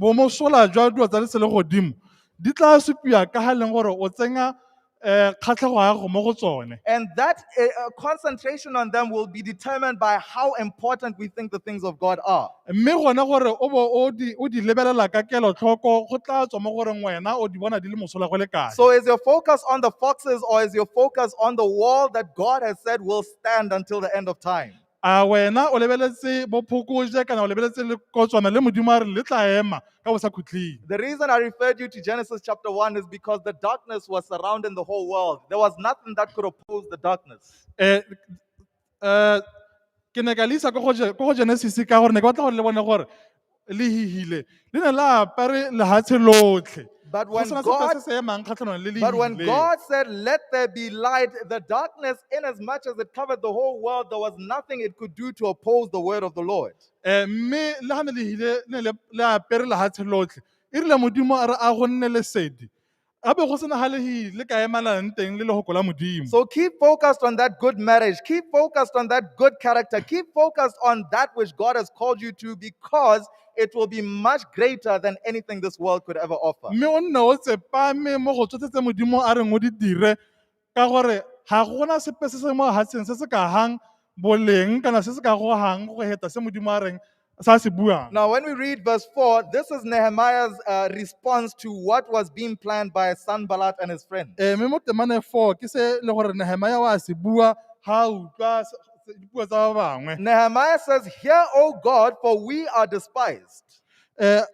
Bomosola jwa dilo tsa selegodimo di tla supiwa ka ha e leng gore o tsenya kgatlhego ya gago mo go tsone. And that concentration on them will be determined by how important we think the things of God are. Mme gone gore o bo o di lebelela ka kelotlhoko go tla tswa mo goreng wena o di bona di le mosola go le kae. So is your focus on the foxes or is your focus on the wall that God has said will stand until the end of time? A wena o lebeletse bo phokoje kana o lebeletse le kotswana le Modimo a re le tla ema ka bo sa khutleng. The reason I referred you to Genesis chapter 1 is because the darkness was surrounding the whole world. There was nothing that could oppose the darkness. Ke ne ka le isa ko go Genesis ka gore ne ke batla gore le bone gore le hihile le ne la apare lehatshe lotlhe. But Go sena sepe se se emang kgatlhanong le when lehihile. God said, let there be light, the darkness, inasmuch as it covered the whole world, there was nothing it could do to oppose the word of the Lord. Mme le ha ne lehile le ne le apere lehatshe lotlhe. E rile Modimo a re a go nne lesedi. A be go sena ha lehile le ka emelang teng le lehoko la Modimo. So keep focused on that good marriage. Keep focused on that good character. Keep focused on that which God has called you to, because it will be much greater than anything this world could ever offer. Mme o nne o tsepame mo go tsotlhe tse Modimo a reng o di dire, ka gore ga gona sepe se se mo lefatsheng se se ka hang boleng kana se se ka gogang go heta se Modimo a reng sa se buang. Now, when we read verse 4, this is Nehemiah's response to what was being planned by Sanballat and his friends. Mme mo temane 4 ke se le gore Nehemiah wa se bua ha a utlwa dipuo tsa ba bangwe. Nehemiah says, Hear, O God, for we are despised. A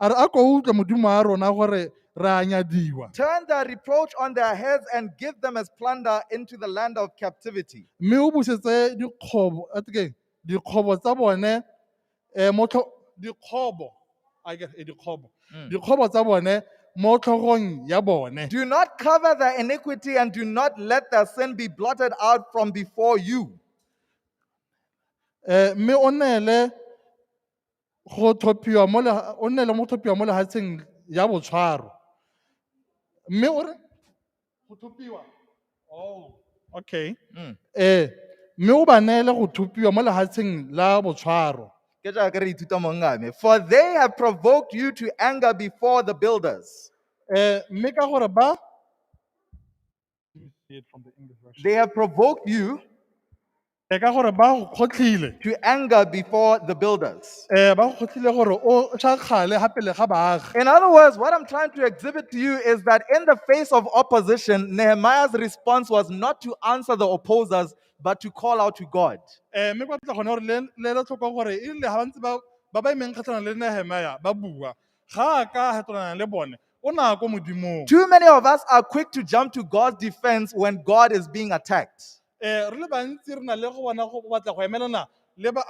re a ko utlwe Modimo wa rona gore re a nyadiwa. Turn their reproach on their heads and give them as plunder into the land of captivity. Mme o busetse dikgobo, a te keng? Dikgobo tsa bone, mo tlho-, dikgobo, I get, dikgobo. Dikgobo tsa bone mo tlhogong ya bone. Do not cover their iniquity and do not let their sin be blotted out from before you. Mme o neele go thopiwa mo leha-, o neele mo thopiwa mo lehatsheng ya botshwaro. Mme o re, go thopiwa. Oh, okay. Mme o ba neele go thopiwa mo lehatsheng la botshwaro. Ke jaaka re ithuta mo ngame. For they have provoked you to anger before the builders. Mme ka gore ba They have provoked you. Ka gore ba go kgotlhile to anger before the builders. Ba go kgotlhile gore o shakgale ga pele ga baagi. In other words, what I'm trying to exhibit to you is that in the face of opposition, Nehemiah's response was not to answer the opposers, but to call out to God. Mme kwa tla gone gore le ele tlhoko gore e rile ga ba ntse ba emeng kgatlhanong le Nehemia ba bua, ga a ka hetolana le bone, o ne a ko Modimong. Too many of us are quick to jump to God's defense when God is being attacked. Re le bantsi re na le go bona go batla go emelana le go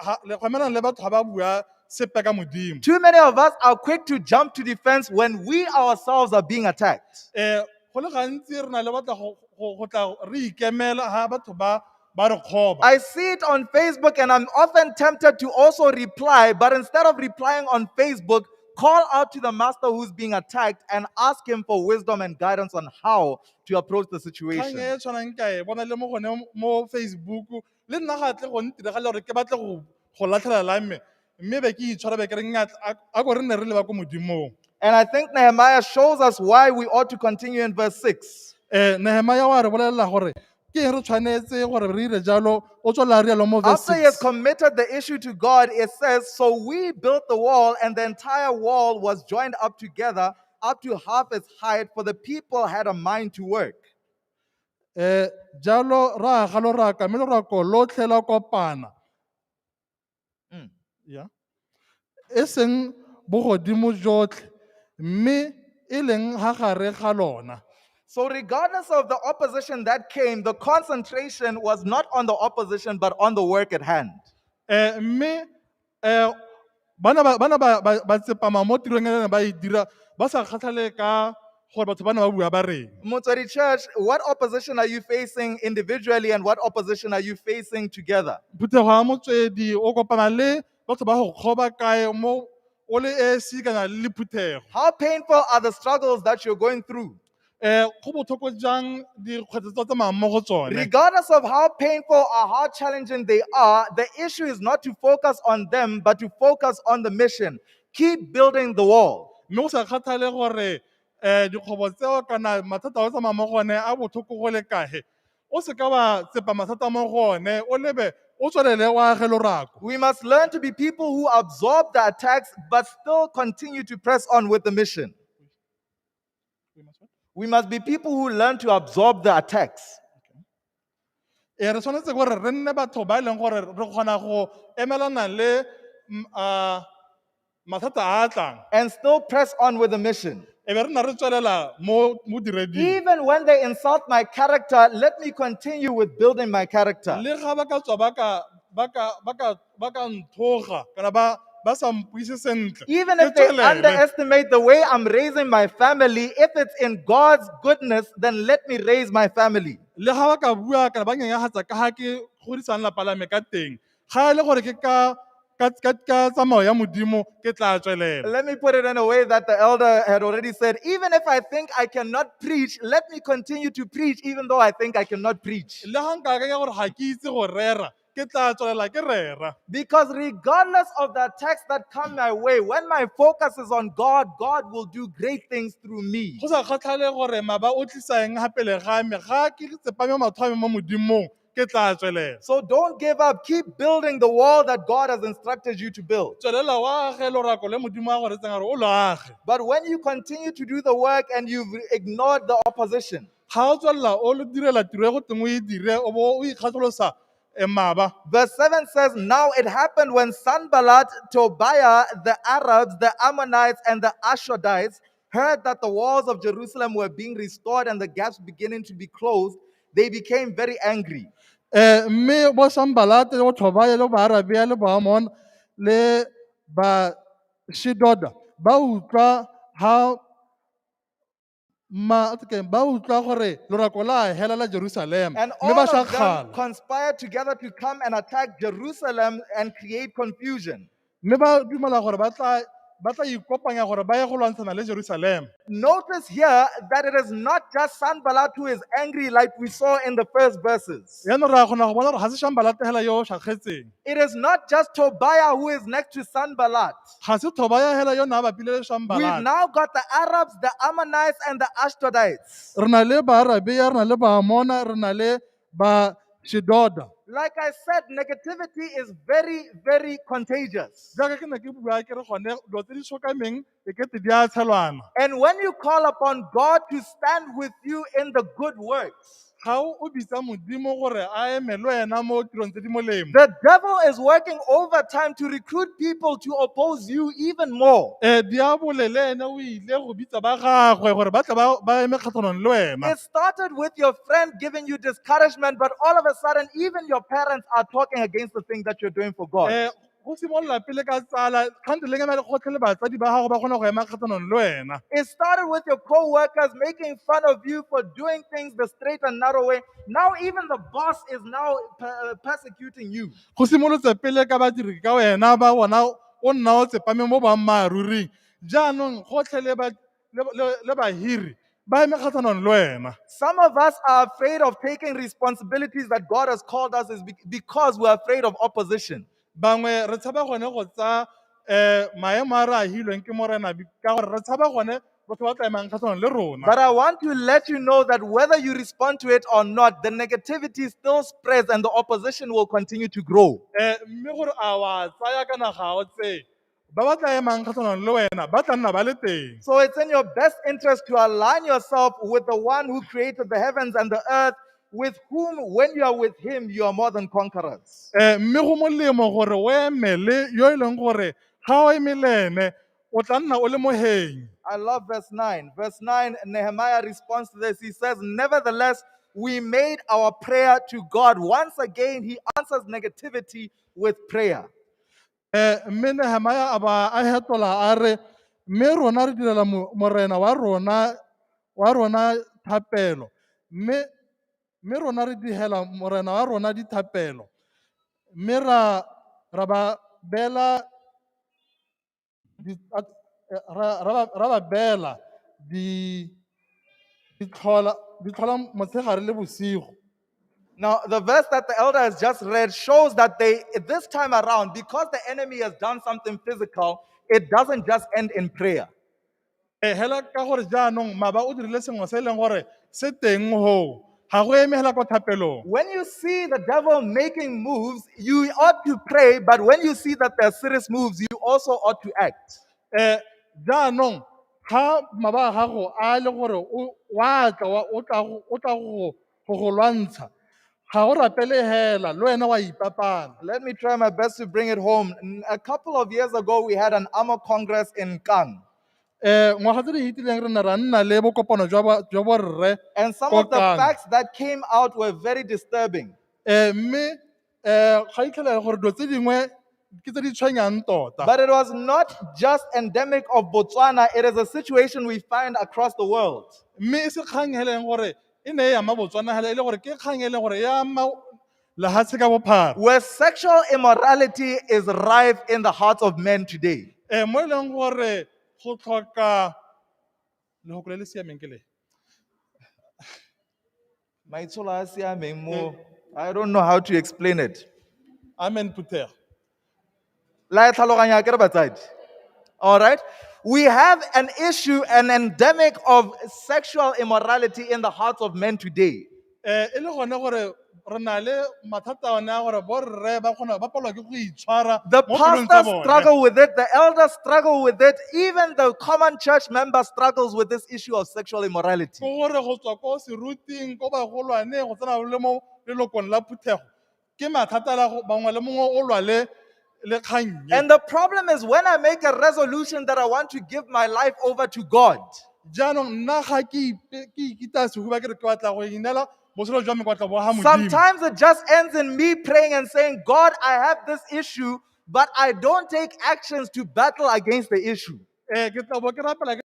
emelana le batho ga ba bua sepe ka Modimo. Too many of us are quick to jump to defense when we ourselves are being attacked. Go le gantsi re na le batla go tla re ikemela ga batho ba re kgoba. I see it on Facebook and I'm often tempted to also reply, but instead of replying on Facebook, call out to the master who's being attacked and ask him for wisdom and guidance on how to approach the Kgang situation. e tshwanang ka e bona le mo gone mo Facebook, le nna ga tle go ntiragale gore ke batle go latlhela la mme, mme be ke itshwara be ke re nnyaa, a ko re nne re leba ko Modimong. And I think Nehemiah shows us why we ought to continue in verse 6. Nehemiah wa re bolelela gore ke eng re tshwanetse gore re dire jalo, o tswelela a rialo mo verse After he has 6. committed the issue to God, it says, so we built the wall, and the entire wall was joined up together up to half its height, for the people had a mind to work. Jalo ra aga loraka, mme lorako lotlhe la kopana. Ya. E seng bogodimo jotlhe, mme e leng ha gare ga lona. So regardless of the opposition that came, the concentration was not on the opposition, but on the work at hand. Mme, bana ba tsepama mo tirong e ba e dira, ba sa kgatlhale ka gore batho ba ne ba bua ba reng. Motswedi Church, what opposition are you facing individually and what opposition are you facing together? Phuthego ya Motswedi, o kopana le batho ba go kgoba kae mo o le esi kana le phuthego? How painful are the struggles that you're going through? Go botlhoko jang dikgwetlho tse o tsamayang mo go tsone? Regardless of how painful or how challenging they are, the issue is not to focus on them, but to focus on the mission. Keep building the wall. Mme go sa kgathale gore, dikgobo tseo kana mathata a o tsamayang mo go one a botlhoko go le kae, o seka wa tsepa mathata mo go one, o lebe, o tswelele o age lorako. We must learn to be people who absorb the attacks, but still continue to press on with the mission. We must be people who learn to absorb the attacks. Re tshwanetse gore re nne batho ba e leng gore re kgona go emelana le mathata a tlang. And still press on with the mission. E be re nna re tswelela mo direding. Even when they insult my character, let me continue with building my character. Le ga ba ka tswa ba ka nthoga, kana ba sa mpuise sentle. Even Ke if they tswelele. underestimate the way I'm raising my family, if it's in God's goodness, then let me raise my family. Le ga ba ka bua kana ba nyenyagatsa ka ga ke godisang lapa la me ka teng, ga e le gore ke ka tsamao ya Modimo, ke tla tswelela. Let me put it in a way that the elder had already said. Even if I think I cannot preach, let me continue to preach, even though I think I cannot preach. Le ga nka akanya gore ga ke itse go rera, ke tla tswelela ke rera. Because regardless of the attacks that come my way, when my focus is on God, God will do great things through me. Go sa kgatlhale gore maba o tlisa eng ga pele ga me, ga ke tsepame matlho a me mo Modimong, ke tla tswelela. So don't give up. Keep building the wall that God has instructed you to build. Tswelela o age lorako le Modimo a go retseng gore o lo age. But when you continue to do the work and you've ignored the opposition, Ga o tswelela o lo direla tiro e go teng o e dire, o bo o ikgatholosa maba. Verse 7 says, now it happened when Sanballat, Tobiah, the Arabs, the Ammonites, and the Ashdodites heard that the walls of Jerusalem were being restored and the gaps beginning to be closed, they became very angry. Mme bo Sanballat, le bo Tobiah, le bo Arabia, le bo Ammon, le ba Shidoda, ba utlwa ha ma, okay, ba utlwa gore lorako la hela la Jerusalem, And mme ba all of them shakgala. conspired together to come and attack Jerusalem and create confusion. Mme ba dumela gore ba tla ikopanya gore ba ye go lwantshana le Jerusalem. Notice here that it is not just Sanballat who is angry like we saw in the first verses. Jaanong re a kgona go bona gore ga se Sanballat hela yo o shakgetseng. It is not just Tobiah who is next to Sanballat. Ga se Tobiah hela yo ne a bapile le Sanballat. We've now got the Arabs, the Ammonites, and the Ashdodites. Re na le Baarabia, re na le Baamona, re na le Bashidoda. Like I said, negativity is very, very contagious. Jaaka ke ne ke bua ke re gone dilo tse di sokameng e kete di a tshelwana. And when you call upon God to stand with you in the good works, Ga o bitsa Modimo gore a eme le wena mo tirong tse di molemo, the devil is working overtime to recruit people to oppose you even more. Diabole le ene o ile go bitsa ba gagwe gore ba tle ba eme kgatlhanong le wena. It started with your friend giving you discouragement, but all of a sudden, even your parents are talking against the thing that you're doing for God. Go simolola pele ka tsala, kgante le ngema le gotlhe le batsadi ba gago ba kgona go ema kgatlhanong le wena. It started with your co-workers making fun of you for doing things the straight and narrow way. Now even the boss is now persecuting you. Go simolotse pele ka badiri ka wena ba bona o nna o tsepame mo boammaaruring. Jaanong gotlhe le bahiri ba eme kgatlhanong le wena. Some of us are afraid of taking responsibilities that God has called us is because we're afraid of opposition. Bangwe re tshaba gone go tsaya maemo a re a hilweng ke Morena ka gore re tshaba gone batho ba tla emang kgatlhanong le rona. But I want to let you know that whether you respond to it or not, the negativity still spreads and the opposition will continue to grow. Mme gore a wa tsaya kana ga o tseye, ba ba tla emang kgatlhanong le wena ba tla nna ba le teng. So it's in your best interest to align yourself with the one who created the heavens and the earth, with whom, when you are with him, you are more than conquerors. Mme go molemo gore o emele yo e leng gore ga o eme le ene, o tla nna o le mohenyi. I love verse 9. Verse 9, Nehemiah responds to this. He says, nevertheless, we made our prayer to God. Once again, he answers negativity with prayer. Mme Nehemiah a ba a hetola a re, mme rona re direla Morena wa rona thapelo. Mme rona re dihela Morena wa rona dithapelo. Mme ra ba beela di, a, ra, ra ba, ra ba beela di, ditlhola, ditlhola motshegare le bosigo. Now, the verse that the elder has just read shows that this time around, because the enemy has done something physical, it doesn't just end in prayer. Hela ka gore jaanong maba o dirile sengwe se e leng gore se teng hoo, ga go eme hela kwa thapelong. When you see the devil making moves, you ought to pray, but when you see that there are serious moves, you also ought to act. Jaanong, ga maba a gago a le gore o, wa tla, wa, o tla go, o tla go, go go lwantsha, ga o rapele hela, le wena wa ipapana. Let me try my best to bring it home. A couple of years ago, we had an AMO Congress in Kang. Ngwaga tse di fetileng re ne ra nna le bokopano jwa borre And some ko of the Kang. facts that came out were very disturbing. Mme, ga itlhela gore dilo tse dingwe ke tse di tshwenyang tota. But it was not just endemic of Botswana, it is a situation we find across the world. Mme e se kgang e leng gore e ne e ama Botswana hela, e le gore ke kgang e leng gore e ama lehatshe ka bophara. Where sexual immorality is rife in the hearts of men today. Mo e leng gore go tlhoka lehoko le le siameng ke le. Maitsholo a siameng mo, I don't know how to explain it. Amen, phuthego. La e tlhaloganya akere batsadi? All right. We have an issue, an endemic of sexual immorality in the hearts of men today. E le gone gore re na le mathata one a gore borre ba kgona, ba palelwa ke go itshwara The mo pelong tsa pastors bone. struggle with it, the elders struggle with it, even the common church member struggles with this issue of sexual immorality. Ke gore go tswa ko seruting, ko bagolwane, go tsena le mo lelokong la phuthego, ke mathata la go, bangwe le mongwe o lwa le kgang e. And the problem is when I make a resolution that I want to give my life over to God. Jaanong nna ga ke ipe, ke ikita sehuba ke re ke batla go ineela botshelo jwa me kwa tla bo ga Modimo. Sometimes it just ends in me praying and saying, God, I have this issue, but I don't take actions to battle against the issue. Ke tla bo ke rapela ke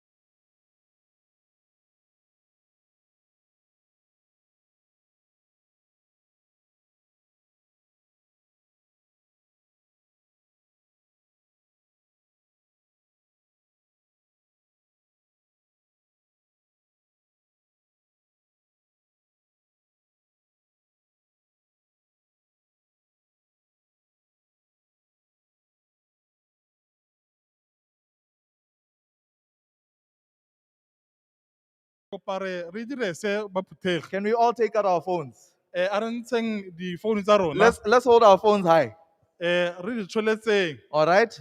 kopa re dire se ba phuthege. Can we all take out our phones? A re ntsheng difounu tsa rona. Let's hold our phones high. Re di tsholetseng. All right.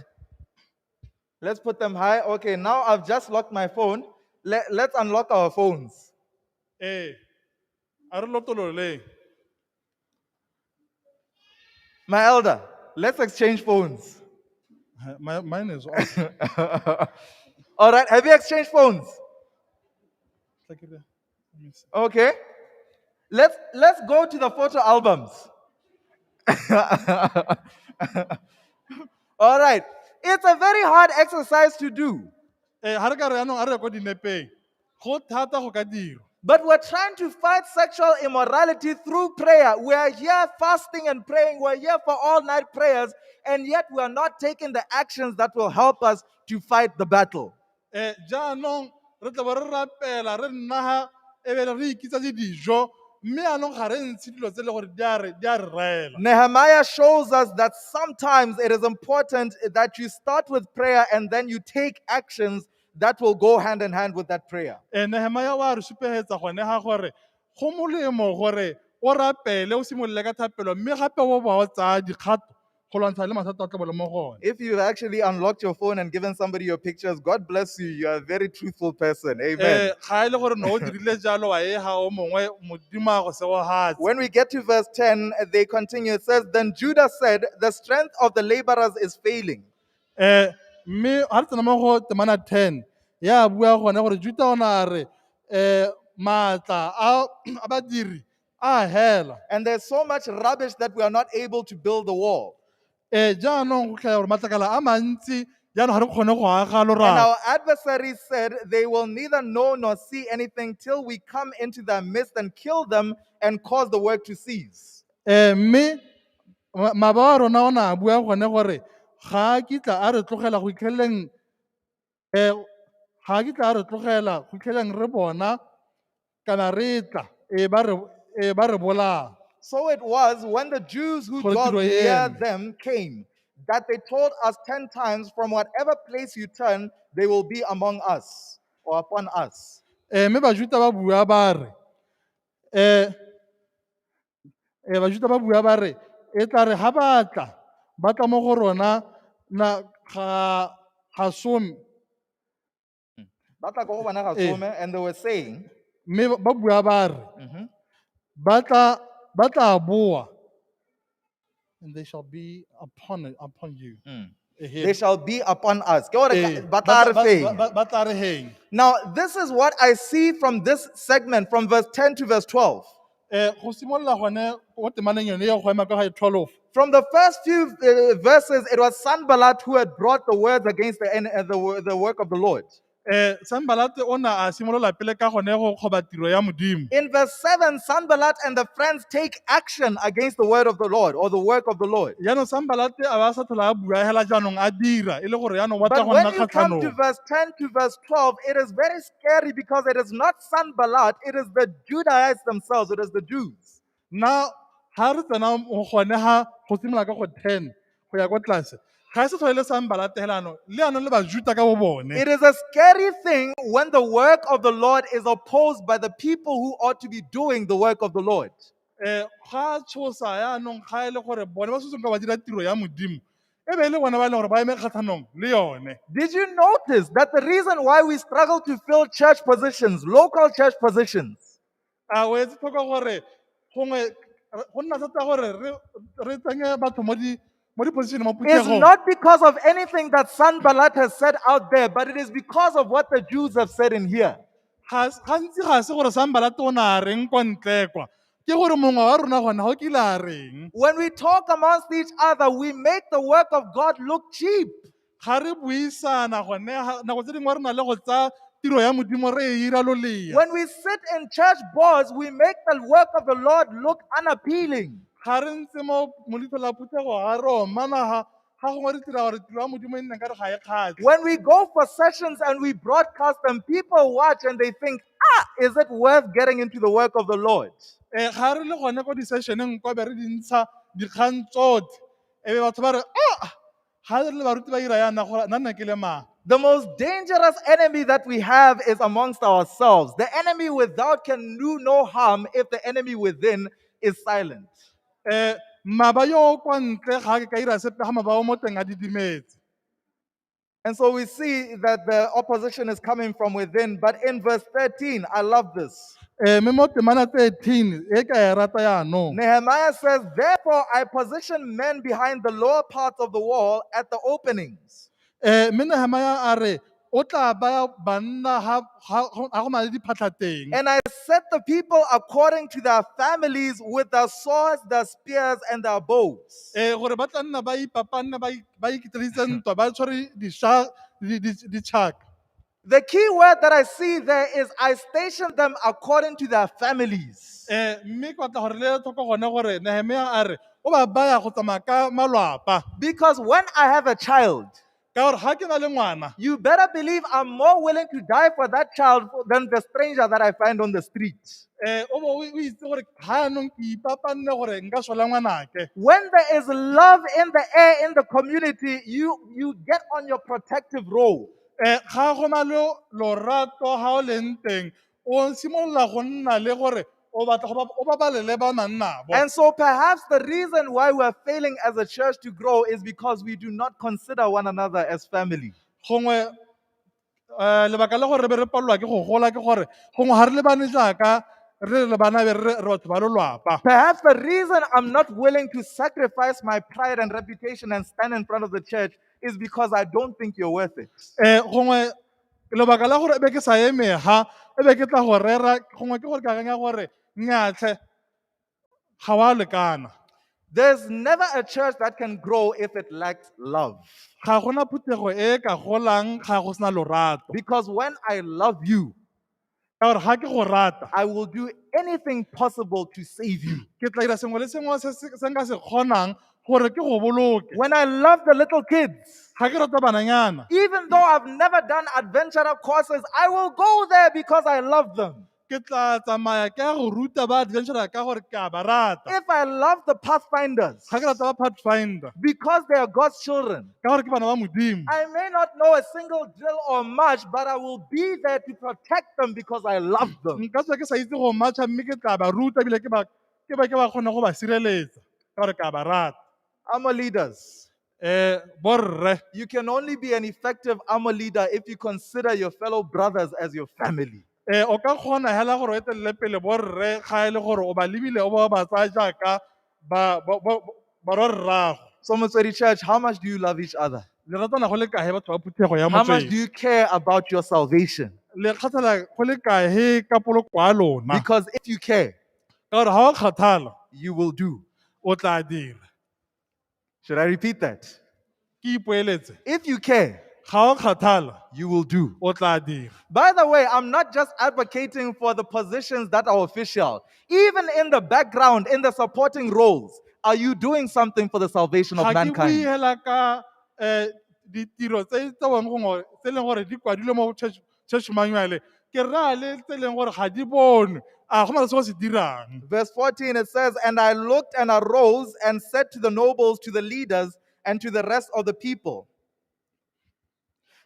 Let's put them high. Okay, now I've just locked my phone. Let's unlock our phones. Ee, a re lotololeng. My elder, let's exchange phones. Mine is off. All right, have you exchanged phones? Let me see. Okay. Let's go to the photo albums. All right. It's a very hard exercise to do. Ga re ka re yaanong a re ye ko dinepeng, go thata go ka dirwa. But we're trying to fight sexual immorality through prayer. We are here fasting and praying. We're here for all night prayers. And yet we are not taking the actions that will help us to fight the battle. Jaanong re tla bo re rapela re nna ha e be re ikitsa le dijo, mme yaanong ga re ntshe dilo tse e le gore di a re raela. Nehemiah shows us that sometimes it is important that you start with prayer and then you take actions that will go hand in hand with that prayer. Nehemiah wa re supegetsa gone ga gore go molemo gore o rapele, o simolole ka thapelo, mme gape o ba o tsaya dikgato go lwantsha le mathata a tla bo le mo go one. If you've actually unlocked your phone and given somebody your pictures, God bless you. You are a very truthful person. Amen. Ga e le gore no o dirile jalo wa e ga o mongwe, Modimo a go segogatse. When we get to verse 10, they continue. It says, Then Judah said, The strength of the laborers is failing. Mme ga re tsena mo go temana 10, ya bua gone gore Judah o ne a re, maatla a badiri a hela. And there's so much rubbish that we are not able to build the wall. Jaanong go tlhela gore matlakala a mantsi, jaanong ga re kgone go aga And lorako. our adversaries said, They will neither know nor see anything till we come into their midst and kill them and cause the work to cease. Mme maba wa rona o ne a bua gone gore ga a kitla a re tlogela go itlheleng, ga a kitla a re tlogela go itlheleng re bona kana re tla, e ba re, e ba re bolaya. So it was when the Jews who Gore dwelt tiro e near eme. them came, that they told us 10 times, from whatever place you turn, they will be among us or upon us. Mme Bajuta ba bua ba re, Bajuta ba bua ba re, e tla re ha ba tla, ba tla mo go rona na ga some. Ba tla ko go bona ga some, and they were saying, Mme ba bua ba re, ba tla, ba tla boa, and they shall be upon you. They shall be upon us. Ke gore ba tla re feng. Ba tla re heng. Now, this is what I see from this segment, from verse 10 to verse 12. Go simolola gone mo temaneng yone ya go ema ka ga 12. From the first few verses, it was Sanballat who had brought the words against the work of the Lord. Sanballat o ne a simolola pele ka gone go kgoba tiro ya Modimo. In verse 7, Sanballat and the friends take action against the word of the Lord or the work of the Lord. Jaanong Sanballat a ba sa tlhola a bua hela jaanong a dira, e le gore jaanong wa tla But go when nna you come to kgatlhanong. verse 10 to verse 12, it is very scary because it is not Sanballat, it is the Judahites themselves, it is the Jews. Now, ha re tsena mo gone ha go simolola ka go 10 go ya kwa tlase, ga e se tlhole le Sanballat hela jaanong, le jaanong le Bajuta ka bo bone. It is a scary thing when the work of the Lord is opposed by the people who ought to be doing the work of the Lord. Ga tshosa jaanong ga e le gore bone ba setseng ka ba dira tiro ya Modimo, e be e le bona ba e leng gore ba eme kgatlhanong le yone. Did you notice that the reason why we struggle to fill church positions, local church positions, A o etse tlhoko gore gongwe go nna thata gore re tsenye batho mo di, mo di position mo is phuthegong. not because of anything that Sanballat has said out there, but it is because of what the Jews have said in here. Gantsi ga se gore Sanballat o ne a reng kwa ntle kwa, ke gore mongwe wa rona gone ga o kile a reng. When we talk amongst each other, we make the work of God look cheap. Ga re buisana gone, nako tse dingwe re na le go tsaya tiro ya Modimo re e ira lolea. When we sit in church boards, we make the work of the Lord look unappealing. Ga re ntse mo leitlho la phuthego, ga re omana ga gongwe re dira gore tiro ya Modimo e nne nkare ga e kgatlhe. When we go for sessions and we broadcast them, people watch and they think, is it worth getting into the work of the Lord? Ga re le gone ko di-sessioneng kwa be re di ntsha dikgang tsotlhe, e be batho ba re, ga re le baruti ba ira yana, gore nna nna ke le mang. The most dangerous enemy that we have is amongst ourselves. The enemy without can do no harm if the enemy within is silent. Mmaba yo o kwa ntle ga a ke ka ira sepe ga mmaba o mo teng a didimetse. And so we see that the opposition is coming from within. But in verse 13, I love this. Mme mo temana 13 e ka e rata yaanong. Nehemiah says, Therefore I position men behind the lower parts of the wall at the openings. Mme Nehemiah a re o tla baya banna ha go na le diphatlha teng. And I set the people according to their families with their swords, their spears, and their bows. Gore ba tla nna ba ipapanne, ba iketleditse ntwa, ba tshwere ditšhaka. The key word that I see there is I stationed them according to their families. Mme ke batla gore le tlhoko gone gore Nehemiah a re o ba baya go tsamaya ka malwapa. Because when I have a child, Ka gore ga ke na le ngwana, you better believe I'm more willing to die for that child than the stranger that I find on the street. O bo o itse gore ga jaanong ke ipapanne gore nka sola ngwanake. When there is love in the air in the community, you get on your protective role. Ga go na le lorato ga o leng teng, o simolola go nna le gore o batla go o babalele ba nang nabo. And so perhaps the reason why we're failing as a church to grow is because we do not consider one another as family. Gongwe, lebaka la gore re be re palelwa ke go gola ke gore gongwe ga re lebane jaaka re le bana be re batho ba lelwapa. Perhaps the reason I'm not willing to sacrifice my pride and reputation and stand in front of the church is because I don't think you're worth it. Gongwe lebaka la gore e be ke sa eme ha, e be ke tla go rera, gongwe ke gore ke akanya gore nnyaa tlhe, ga wa lekana. There's never a church that can grow if it lacks love. Ga gona phuthego e ka golang ga go sena lorato. Because when I love you, Ka gore ga ke go rata, I will do anything possible to save you. Ke tla dira sengwe le sengwe se nka se kgonang gore ke go boloke. When I love the little kids, Ga ke rata bananyana, even though I've never done adventurer courses, I will go there because I love them. Ke tla tsamaya ke ya go ruta ba adventurer ka gore ke a ba rata. If I love the pathfinders, Ga ke rata ba pathfinder, because they are God's children, ka gore ke bana ba Modimo, I may not know a single drill or march, but I will be there to protect them because I love them. Nka tswa ke sa itse go marcha, mme ke tla ba ruta ebile ke ba kgone go ba sireletsa ka gore ke a ba rata. Amo leaders, Borre. you can only be an effective Amo leader if you consider your fellow brothers as your family. O ka kgona hela gore o etelele pele borre ga e le gore o ba lebile o ba ba tsaya jaaka barwarrago. So Motswedi Church, how much do you love each other? Le ratana go le kae batho ba phuthego ya How much Motswedi? do you care about your salvation? Le kgathala go le kae ka poloko ya lona? Because if you care, Ka gore ha o kgathala, you will do. o tla dira. Should I repeat that? Ke ipoeletse. If you care, Ga o kgathala, you will do. o tla dira. By the way, I'm not just advocating for the positions that are official. Even in the background, in the supporting roles, are you doing something for the salvation of Ga ke mankind? bue hela ka, ditiro tse bangwe gongwe, tse e leng gore di kwadilwe mo church manual, ke raya le tse e leng gore ga di bonwe, a go na le se go se dirang. Verse 14, it says, And I looked and arose and said to the nobles, to the leaders, and to the rest of the people,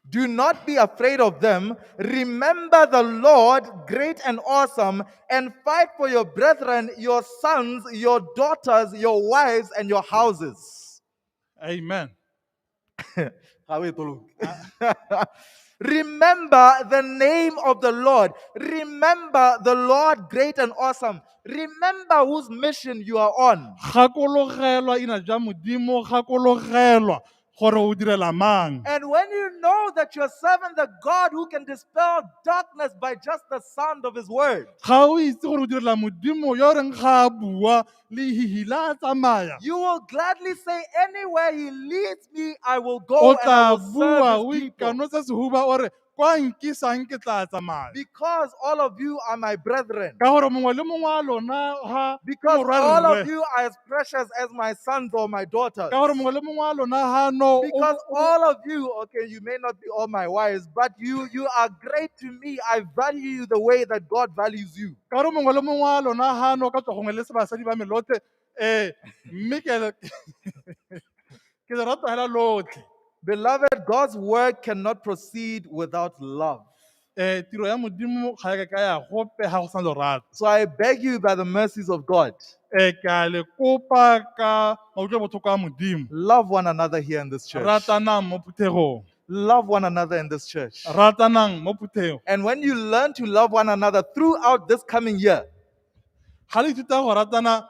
Do not be afraid of them. Remember the Lord, great and awesome, and fight for your brethren, your sons, your daughters, your wives, and your houses. Amen. Remember the name of the Lord. Remember the Lord, great and awesome. Remember whose mission you are on. Gakologelwa ina ja Modimo, gakologelwa gore o direla mang. And when you know that you're serving the God who can dispel darkness by just the sound of his word. Ga o itse gore o direla Modimo yo reng ga a bua le hihi la tsamaya. You will gladly say, anywhere he leads me, I will go O and I tla will serve bua, his o people. ikanotse sehuba o re, kwa nkisang ke tla tsamaya. Because all of you are my brethren. Ka gore mongwe le mongwe wa lona ha Because morwa all of rre. you are as precious as my sons or my daughters. Ka gore mongwe le mongwe wa lona ha no o- Because o- all of you, okay, you may not be all my wives, but you are great to me. I value you the way that God values you. Ka gore mongwe le mongwe wa lona ha no ka tswa gongwe le se basadi ba me lotlhe, mme ke le- ke le rata hela lotlhe. Beloved, God's word cannot proceed without love. Tiro ya modimo ga e ka ka ya gope ga go sena lorato. So I beg you by the mercies of God, Ke a le kopa ka mautlo botlhoko a modimo. Love one another here in this church. Ratanang mo phuthegong. Love one another in this church. Ratanang mo phuthegong. And when you learn to love one another throughout this coming year, Ga le ithuta go ratana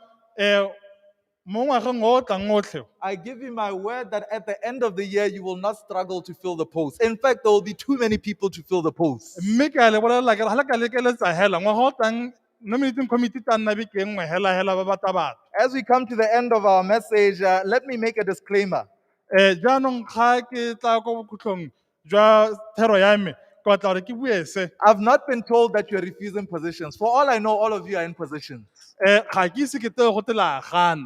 mo ngwageng o o tlang otlhe, I give you my word that at the end of the year, you will not struggle to fill the post. In fact, there will be too many people to fill the post. Mme ke a le bolelela ke re ga le ka lekeletsa hela ngwaga o tlang nominating committee tla nna beke e nngwe hela hela ba batla batho. As we come to the end of our message, let me make a disclaimer. Jaanong ga ke tla ko bokhutlong jwa thero ya me ke batla gore ke bue se. I've not been told that you're refusing positions. For all I know, all of you are in positions. Ga ke ise ke teye go tela gana.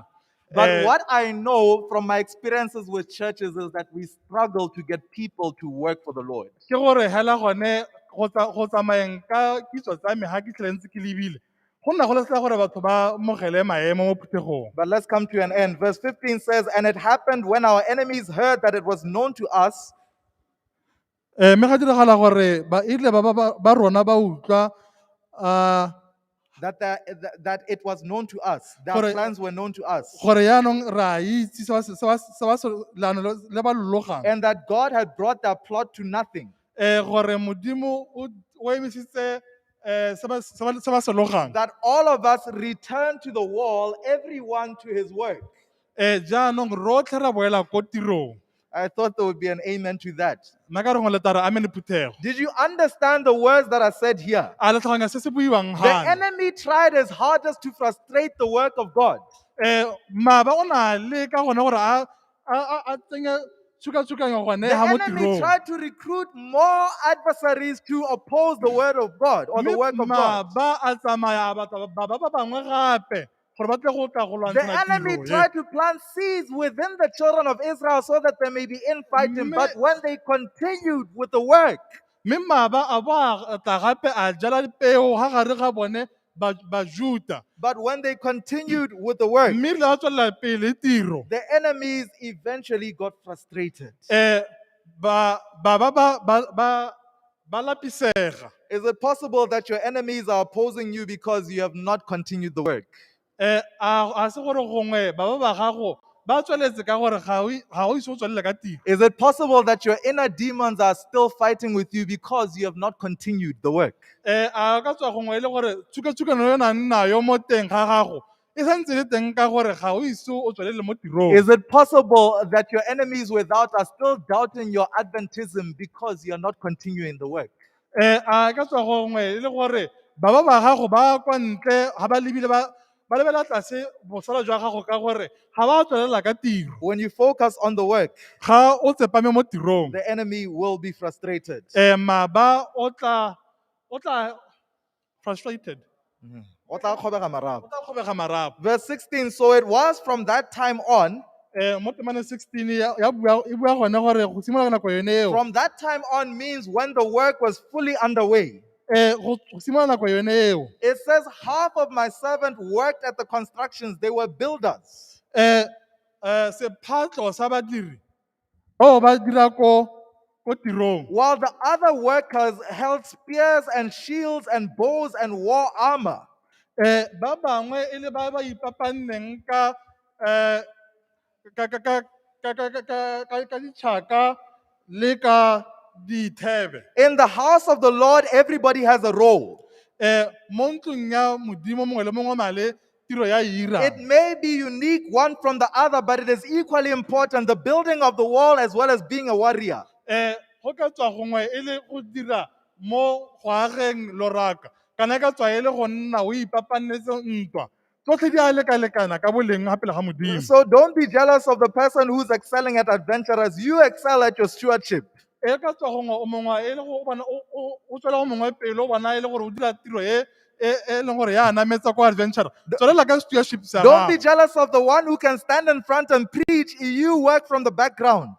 But what I know from my experiences with churches is that we struggle to get people to work for the Lord. Ke gore hela gone go go tsamayeng ka kitso tsa me ga ke tlhele ntse ke lebile go nna go lesela gore batho ba mogele maemo mo phuthegong. But let's come to an end. Verse 15 says, "And it happened when our enemies heard that it was known to us Mme ga diragala gore ba erile ba rona ba utlwa that it was known to us, their plans were known to us, gore yaanong re a itse se ba se- se ba se ba se leano le ba le logang, and that God had brought their plot to nothing, gore modimo o emisitse se ba se logang, that all of us returned to the wall, everyone to his work." Jaanong rotlhe ra boela ko tirong. I thought there would be an amen to that. Nna ka re gongwe le tla re amen phuthego. Did you understand the words that are said here? A le tlhaloganya se se buiwang The gane? enemy tried his hardest to frustrate the work of God. Maba o na le ka gone gore a tsenye tshukatshukanyo gone The ha mo enemy tirong. tried to recruit more adversaries to oppose the word of God or the Mme work of God. maba a tsamaya a batla ba ba bangwe gape gore ba tle go tla go The lwantshana enemy tiro e. tried to plant seeds within the children of Israel so that there may be infighting. But when they continued with the work, Mme maba a bo a tla gape a jala peo ga gare ga bone Bajuta. But when they continued with the work, Mme re a tswelela pele tiro, the enemies eventually got frustrated. Ba ba ba ba ba ba lapisega. Is it possible that your enemies are opposing you because you have not continued the work? A se gore gongwe ba ba ba gago ba tsweletse ka gore ga o ise o tswelele ka tiro? Is it possible that your inner demons are still fighting with you because you have not continued the work? A ka tswa gongwe e le gore tshukatshukano e o nang nayo mo teng ga gago e santse le teng ka gore ga o ise o tswelele mo tirong? Is it possible that your enemies without are still doubting your Adventism because you are not continuing the work? A ka tswa gongwe e le gore ba ba ba gago ba kwa ntle ga ba lebile ba lebela tlase bosala jwa gago ka gore ga ba tswelela ka tiro? When you focus on the work, Ga o tsepame mo tirong, the enemy will be frustrated. Maba o tla frustrated. O tla kgobega marapo. O tla kgobega marapo. Verse 16, so it was from that time on, Mo temaneng 16 ya bua, e bua gone gore go simolola ka nako yone eo. From that time on means when the work was fully underway. Go simolola nako yone eo. It says half of my servant worked at the constructions. They were builders. Sephatlo sa badiri bao ba dira ko tirong. While the other workers held spears and shields and bows and wore armor. Ba bangwe e le ba ba ipapanneng ka ditšhaka le ka dithebe. In the house of the Lord, everybody has a role. Mo ntlong ya modimo mongwe le mongwe o na le tiro ya e irang. It may be unique one from the other, but it is equally important, the building of the wall as well as being a warrior. Go ka tswa gongwe e le go dira mo go ageng loraka kana e ka tswa e le go nna o ipapannetse ntwa, tsotlhe di a lekalekana ka boleng ga pele ga modimo. So don't be jealous of the person who's excelling at adventurers. You excel at your stewardship. E ka tswa gongwe o mongwe e le go o bona o tswela go mongwe pele o bona e le gore o dira tiro e leng gore ya nametsa ko adventure, tswelela ka stewardship sa Don't be gago. jealous of the one who can stand in front and preach. You work from the background.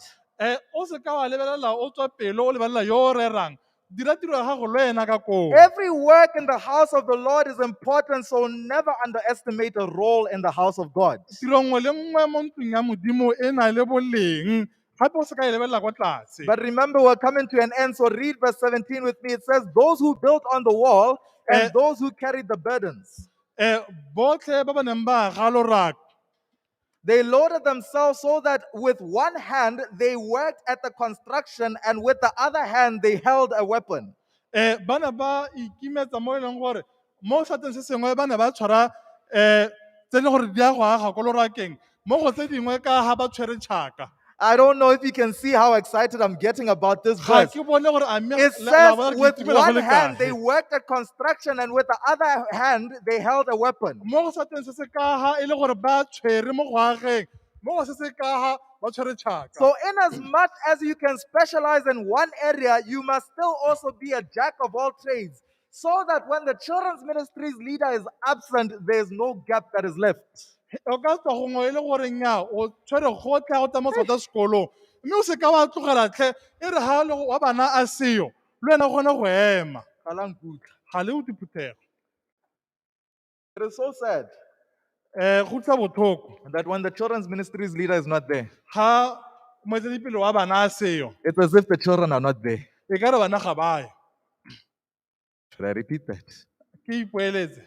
O se ka wa lebelela o tswa pele o lebelela yo o rerang, dira tiro ya gago le wena ka koo. Every work in the house of the Lord is important, so never underestimate a role in the house of God. Tiro nngwe le nngwe mo ntlong ya modimo e na le boleng, Gape o se ka e lebelela kwa tlase. But remember, we're coming to an end. So read verse 17 with me. It says, Those who built on the wall and those who carried the burdens. Botlhe ba ba neng ba aga lorako. They loaded themselves so that with one hand they worked at the construction and with the other hand they held a weapon. Ba ne ba ikimetsa mo e leng gore mo seatleng se sengwe ba ne ba tshwara tse e leng gore di a go aga ko lorakeng, mo go tse dingwe ka ga ba tshwere tšhaka. I don't know if you can see how excited I'm getting about this Ga verse. ke bone gore a mme It la says, bona ke with itumela go one le hand they kae. worked at construction and with the other hand they held a weapon. Mo go seatleng se se ka ga e le gore ba tshwere mo go ageng, mo go se se ka ga ba tshwere tšhaka. So, in as much as you can specialize in one area, you must still also be a jack of all trades, so that when the children's ministry's leader is absent, there's no gap that is left. O ka tswa gongwe e le gore nnyaa o tshwere gotlhe ga o tsamaya tota sekolong, mme o se ka wa tlogela tlhe e re ga le wa bana a seo, le wena o kgone go ema. Ga le utlwe phuthego. It is so sad Go utlwa botlhoko that when the children's ministry's leader is not there, ga moeteledipele wa bana a seo, it's as if the children are not there. E ka re bana ga bayo. Should I repeat that? Ke ipoeletse.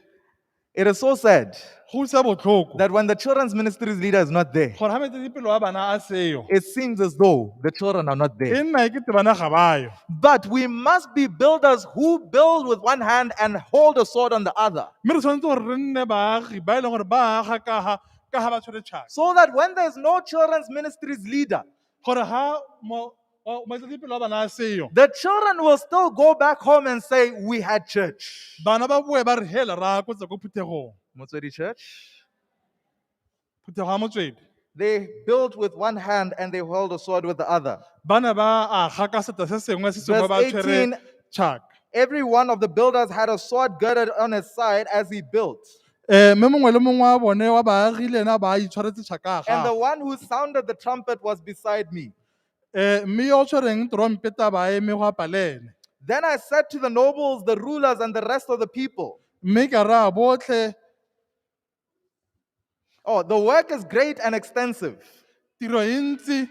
It is so sad Go utlwa botlhoko that when the children's ministry's leader is not there, gore ga moeteledipele wa bana a seo, it seems as though the children are not e there. nna e kete bana ga bayo. But we must be builders who build with one hand and hold a sword on the other, Mme re tshwanetse gore re nne baagi ba e leng gore ba aga ka ga ba tshwere tšhaka, so that when there's no children's ministry's leader, gore ga moeteledipele wa bana a seo, the children will still go back home and say, We had church. Bana ba boe ba re hela ra kotsa ko phuthegong. Motswedi Church. Phuthego ya Motswedi. They built with one hand and they held a sword with the other. Ba ne ba aga ka seta se sengwe se sengwe Verse ba tshwere 18, tšhaka. Every one of the builders had a sword girded on his side as he built. Mme mongwe le mongwe wa bone wa baagi le ena ba itshwaretse tšhaka ya And the gagwe. one who sounded the trumpet was beside me. Mme yo o tshwereng trompeta ba eme go apa le ene. Then I said to the nobles, the rulers, and the rest of the people, Mme ka raya botlhe, Oh, the work is great and extensive, tiro e ntsi,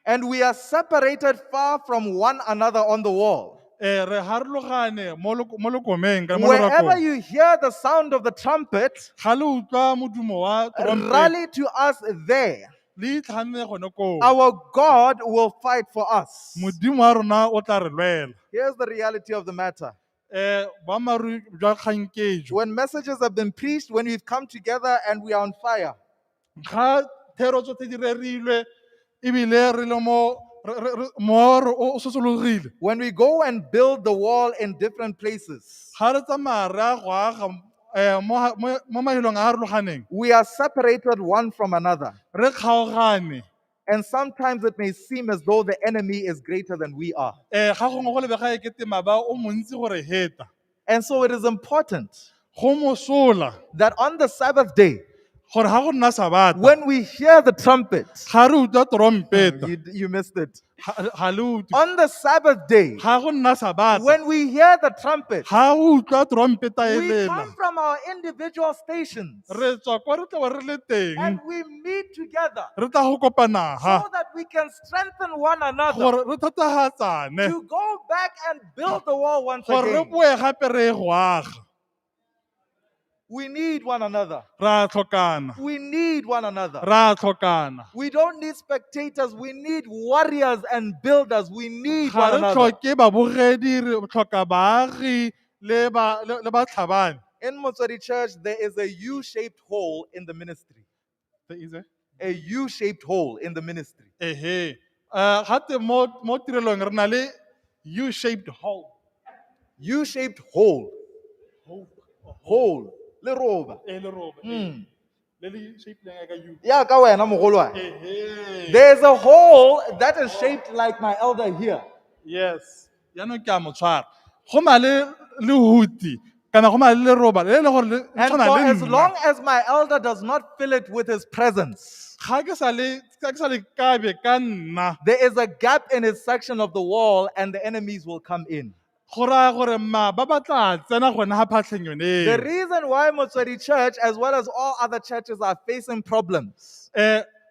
and we are separated far from one another on the wall. Re harologane mo lokomeng kana mo Wherever lorakong. you hear the sound of the trumpet, Ga le utlwa modumo wa trompete, rally to us there. le itlhanne gone koo. Our God will fight for us. Modimo wa rona o tla re lwela. Here's the reality of the matter. Boammaaruri jwa kgang ke jo. When messages have been preached, when we've come together and we are on fire, Ga thero tsotlhe di rerilwe ebile re le mo mowa o sosologile, when we go and build the wall in different places, ga re tsamaya re a go aga mo mafelong a a harologaneng, we are separated one from another. Re kgaogane. And sometimes it may seem as though the enemy is greater than we are. Ga gongwe go lebega e kete maba o montsi gore heta. And so it is important Go mosola that on the Sabbath day, gore ga go nna sabata, when we hear the trumpet, ga re utlwa trompeta, you missed it. Ga le utlwe. On the Sabbath day, Ga go nna sabata, when we hear the trumpet, ga o utlwa trompeta e we lela, come from our individual stations re tswa kwa re tla re le teng, and we meet together re tla go kopana ga so that we can strengthen one another gore re thatagatsane to go back and build the wall once gore re again. boe gape re e go aga. We need one another. Ra tlhokana. We need one another. Ra tlhokana. We don't need spectators. We need warriors and builders. We need Ga one re another. tlhoke babogedi, re tlhoka baagi le batlhabani. In Motswedi Church, there is a U-shaped hole in the ministry. There is a? A U-shaped hole in the ministry. Ehe. Gate mo tirelong re na le U-shaped hole. U-shaped hole. Hole. Leroba. E leroba. Le le shape-ileng ka U. Ya ka wena mogolwane. Ehe. There's a hole that is shaped like my elder here. Yes. Yaanong ke a mo tshwara. Go na le lehuti kana go na le leroba le e leng gore le And tshwana for le as nna. long as my elder does not fill it with his presence, Ga ke sa le ga ke sa le kabe ka nna, there is a gap in his section of the wall and the enemies will come in. Go raya gore ma ba ba tla tsena gone ga phatlheng yone The eo. reason why Motswedi Church, as well as all other churches, are facing problems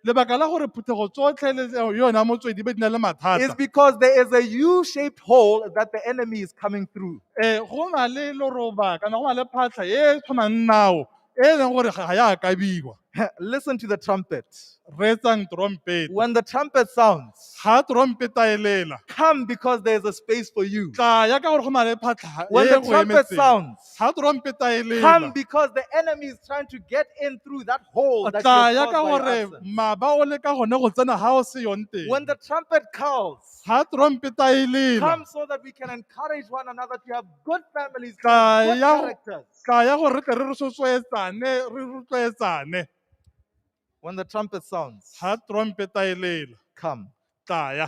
Lebaka la gore phuthego tsotlhe le yona motswedi be di na le is mathata because there is a U-shaped hole that the enemy is coming through. Go na le loroba kana go na le phatlha e e tshwanang nao e leng gore ga ya kabiwa. Listen to the trumpet. Reetsang trompete. When the trumpet sounds, Ga trompeta e lela, come because there's a space for you. Tla ya ka gore go na le phatlha When e the go trumpet emetseng. sounds, Ga trompeta e come lela, because the enemy is trying to get in through that hole that you tla have ya caused ka by your gore absence. maba o leka gone go tsena ga o se yone teng. When the trumpet calls, Ga trompeta e lela, come so that we can encourage one another to have good families, to Tla have good ya go- characters. Tla ya gore re tle re re sotsoetsane, re rotloetsane. When the trumpet sounds, Ga trompeta e lela, come. Tla ya.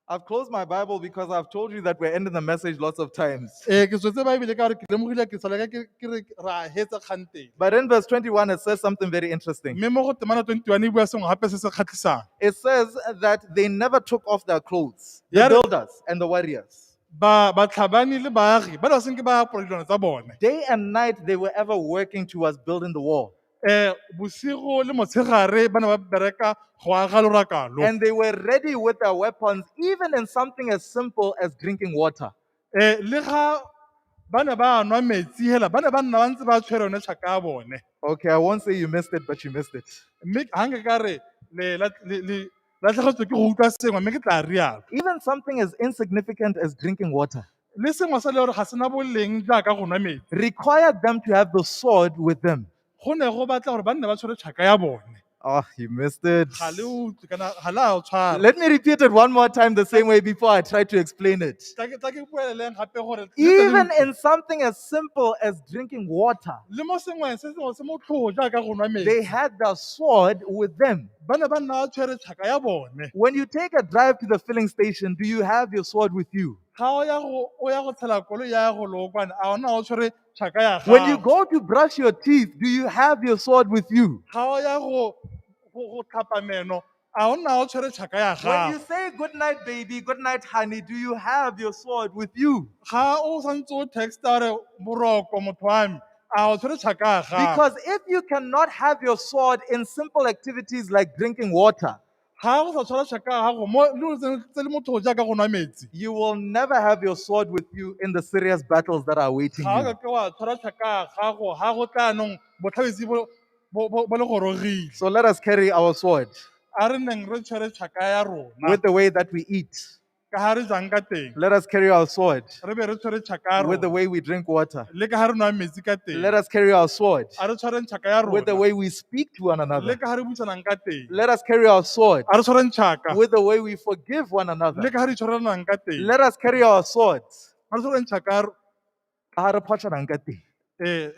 I've closed my Bible because I've told you that we're ending the message lots of times. Ee, ke tswetse baebele ka gore ke lemogile ke sala ka ke ke re ra hetsa kgantele. But in verse 21, it says something very interesting. Mme mo go temana 21 e bua sengwe gape se se kgatlhisang. It says that they never took off their clothes, the Ya re- builders and the warriors. Ba batlhabani le baagi ba ne ba senke ba apara dilwana tsa bone. Day and night, they were ever working towards building the wall. Bosigo le motshegare ba ne ba bereka go aga loraka lo. And they were ready with their weapons, even in something as simple as drinking water. Le ga ba ne ba nwa metsi hela ba ne ba nna ba ntse ba tshwere yone tšhaka ya bone. Okay, I won't say you missed it, but you missed it. Mme ga nke ka re le le latlhegetswe ke go utlwa sengwe mme ke tla rialo. Even something as insignificant as drinking water Le sengwe sa le gore ga sena boleng jaaka go nwa metsi required them to have the sword with them. Go ne go batla gore ba nne ba tshwere tšhaka ya bone. Oh, you missed it. Ga le utlwe kana ga le a o tshwara. Let me repeat it one more time the same way before I try to explain it. Tla ke bueleleng gape gore le tle le Even utlwe. in something as simple as drinking water, Le mo sengweng se sengwe se motlhogo jaaka go nwa they metsi had their sword with them. Ba ne ba nna ba tshwere tšhaka ya bone. When you take a drive to the filling station, do you have your sword with you? Ga o ya go tshela koloi ya go lookwane a ona o tshwere tšhaka ya When you gago? go to brush your teeth, do you have your sword with you? Ga o ya go tlhapa meno a o nna o tshwere tšhaka ya When you gago? say good night, baby, good night, honey, do you have your sword with you? Ga o santse o texta gore boroko motho wa me a o tshwere tšhaka ya gago? Because if you cannot have your sword in simple activities like drinking water, Ga go sa tshwara tšhaka ya gago mo le tse le motho jaaka go nwa metsi, you will never have your sword with you in the serious battles that are awaiting ga o you. ka ke wa tshwara tšhaka ya gago ga go tla anong botlhabetsi bo le gorogile. So let us carry our sword A re neng re tshwere tšhaka ya rona with the way that we eat. Ka ga re jang ka teng. Let us carry our sword Re be re tshwere tšhaka ya with the rona way we drink water. le ka ga re nwa metsi ka teng. Let us carry our sword A re tshwareng tšhaka ya with the rona way we speak to one le another. ka ga re buisanang ka teng. Let us carry our sword A re tshwareng tšhaka with the way we forgive one le another. ka ga re itshwarelanang ka teng. Let us carry our swords. A re tshwareng tšhaka ya Ka ha re photjhanang ka teng.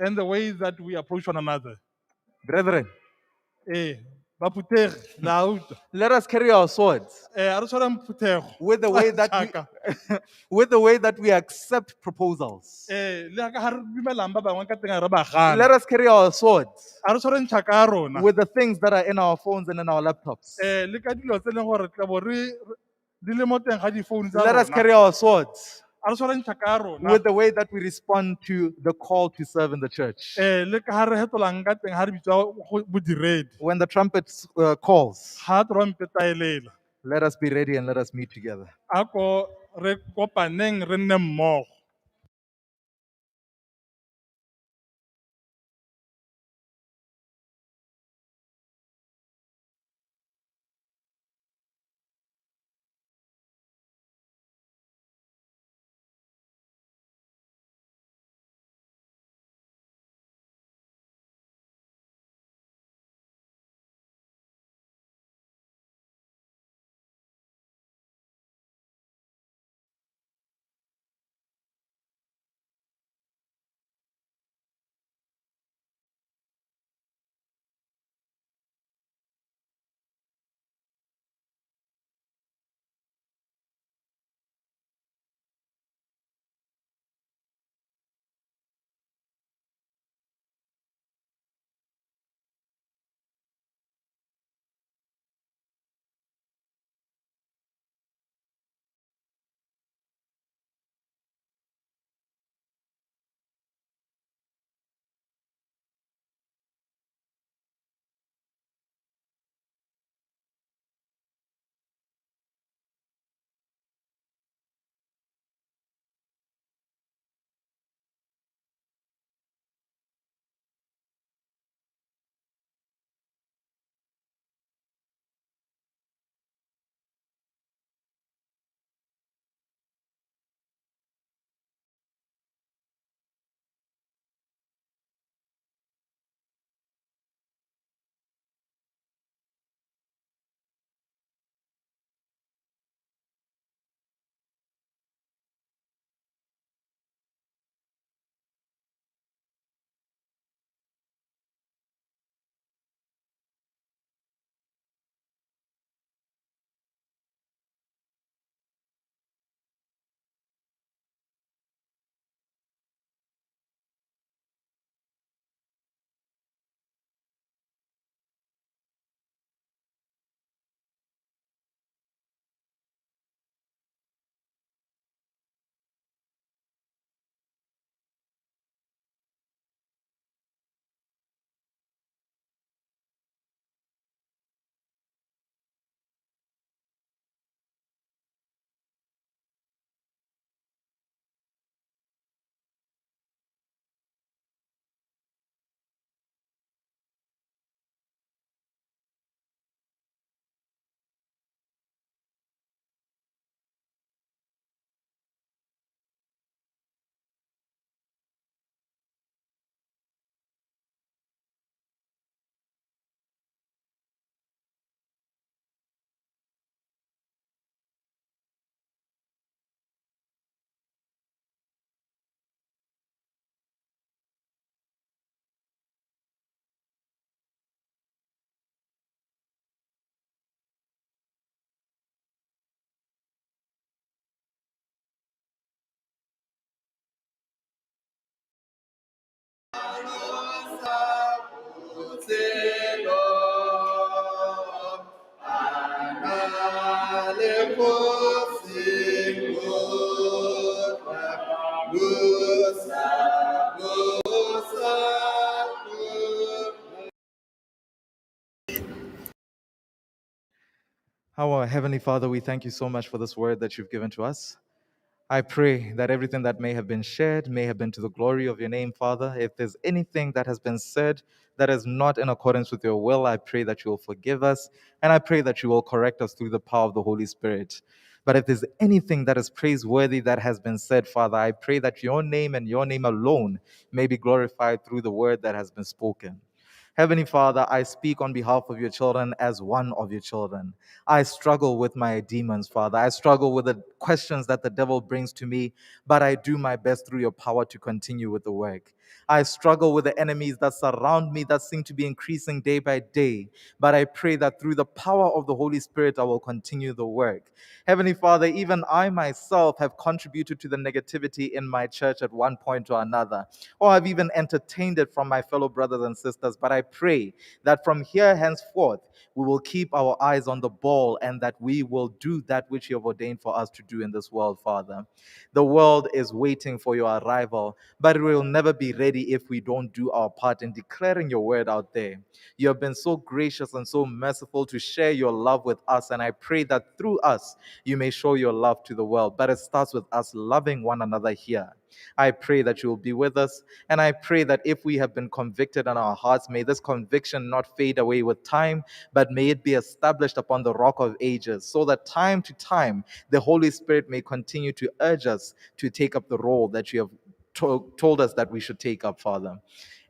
And the way that we approach one another. Brethren, Baphuthegi la utlwa. let us carry our swords A re tshwareng phuthego with the way that Tšhaka. we, with the way that we accept proposals. Le ka ga re dumelang ba bangwe ka teng ga re ba gana. Let us carry our swords A re tshwareng tšhaka ya rona with the things that are in our phones and in our laptops. Le ka dilo tse e leng gore tla bo re di le mo teng ga difounu tsa Let us rona. carry our swords A re tshwareng tšhaka ya rona with the way that we respond to the call to serve in the church. Le ka ga re hetolang ka teng ga re bitswa go bodiredi. When the trumpet calls, Ga trompeta e lela, let us be ready and let us meet together. A ko re kopaneng re nne mmogo. Our Heavenly Father, we thank you so much for this word that you've given to us. I pray that everything that may have been shared may have been to the glory of your name, Father. If there's anything that has been said that is not in accordance with your will, I pray that you will forgive us, and I pray that you will correct us through the power of the Holy Spirit. But if there's anything that is praiseworthy that has been said, Father, I pray that your name and your name alone may be glorified through the word that has been spoken. Heavenly Father, I speak on behalf of your children as one of your children. I struggle with my demons, Father. I struggle with the questions that the devil brings to me, but I do my best through your power to continue with the work. I struggle with the enemies that surround me that seem to be increasing day by day, but I pray that through the power of the Holy Spirit, I will continue the work. Heavenly Father, even I myself have contributed to the negativity in my church at one point or another, or I've even entertained it from my fellow brothers and sisters, but I pray that from here henceforth, we will keep our eyes on the ball and that we will do that which you have ordained for us to do in this world, Father. The world is waiting for your arrival, but it will never be ready if we don't do our part in declaring your word out there. You have been so gracious and so merciful to share your love with us, and I pray that through us, you may show your love to the world. But it starts with us loving one another here. I pray that you will be with us, and I pray that if we have been convicted in our hearts, may this conviction not fade away with time, but may it be established upon the rock of ages, so that time to time, the Holy Spirit may continue to urge us to take up the role that you have told us that we should take up, Father.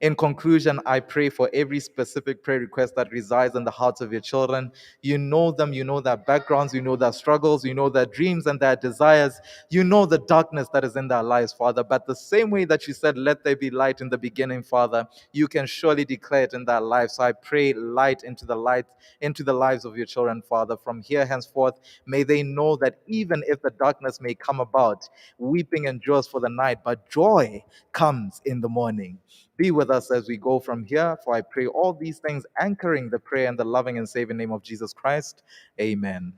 In conclusion, I pray for every specific prayer request that resides in the hearts of your children. You know them, you know their backgrounds, you know their struggles, you know their dreams and their desires. You know the darkness that is in their lives, Father. But the same way that you said, let there be light in the beginning, Father, you can surely declare it in their lives. So I pray light into the light, into the lives of your children, Father. From here henceforth, may they know that even if the darkness may come about, weeping endures for the night, but joy comes in the morning. Be with us as we go from here, for I pray all these things, anchoring the prayer in the loving and saving name of Jesus Christ. Amen.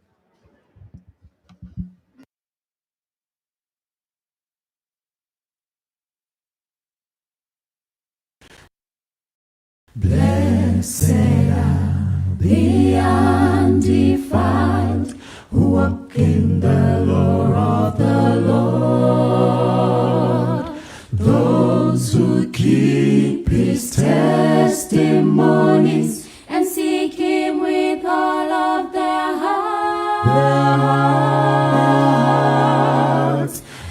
Blessed are the undefiled who walk in the law of the Lord, those who keep his testimonies and seek him with all of their hearts.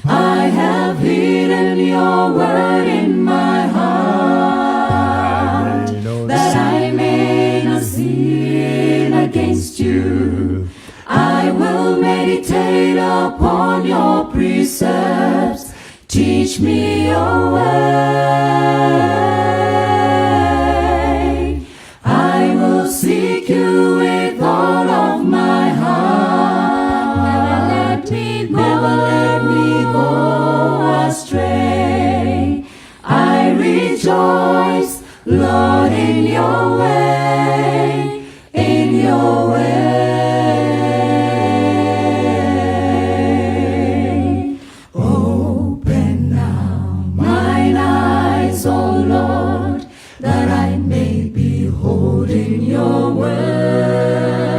I have hidden your word in my heart, that I may not sin against you. I will meditate upon your precepts. Teach me your way. I will seek you with all of my heart. Never let me go. Never let me go astray. I rejoice, Lord, in your way, in your way. Open now mine eyes, O Lord, that I may behold in your word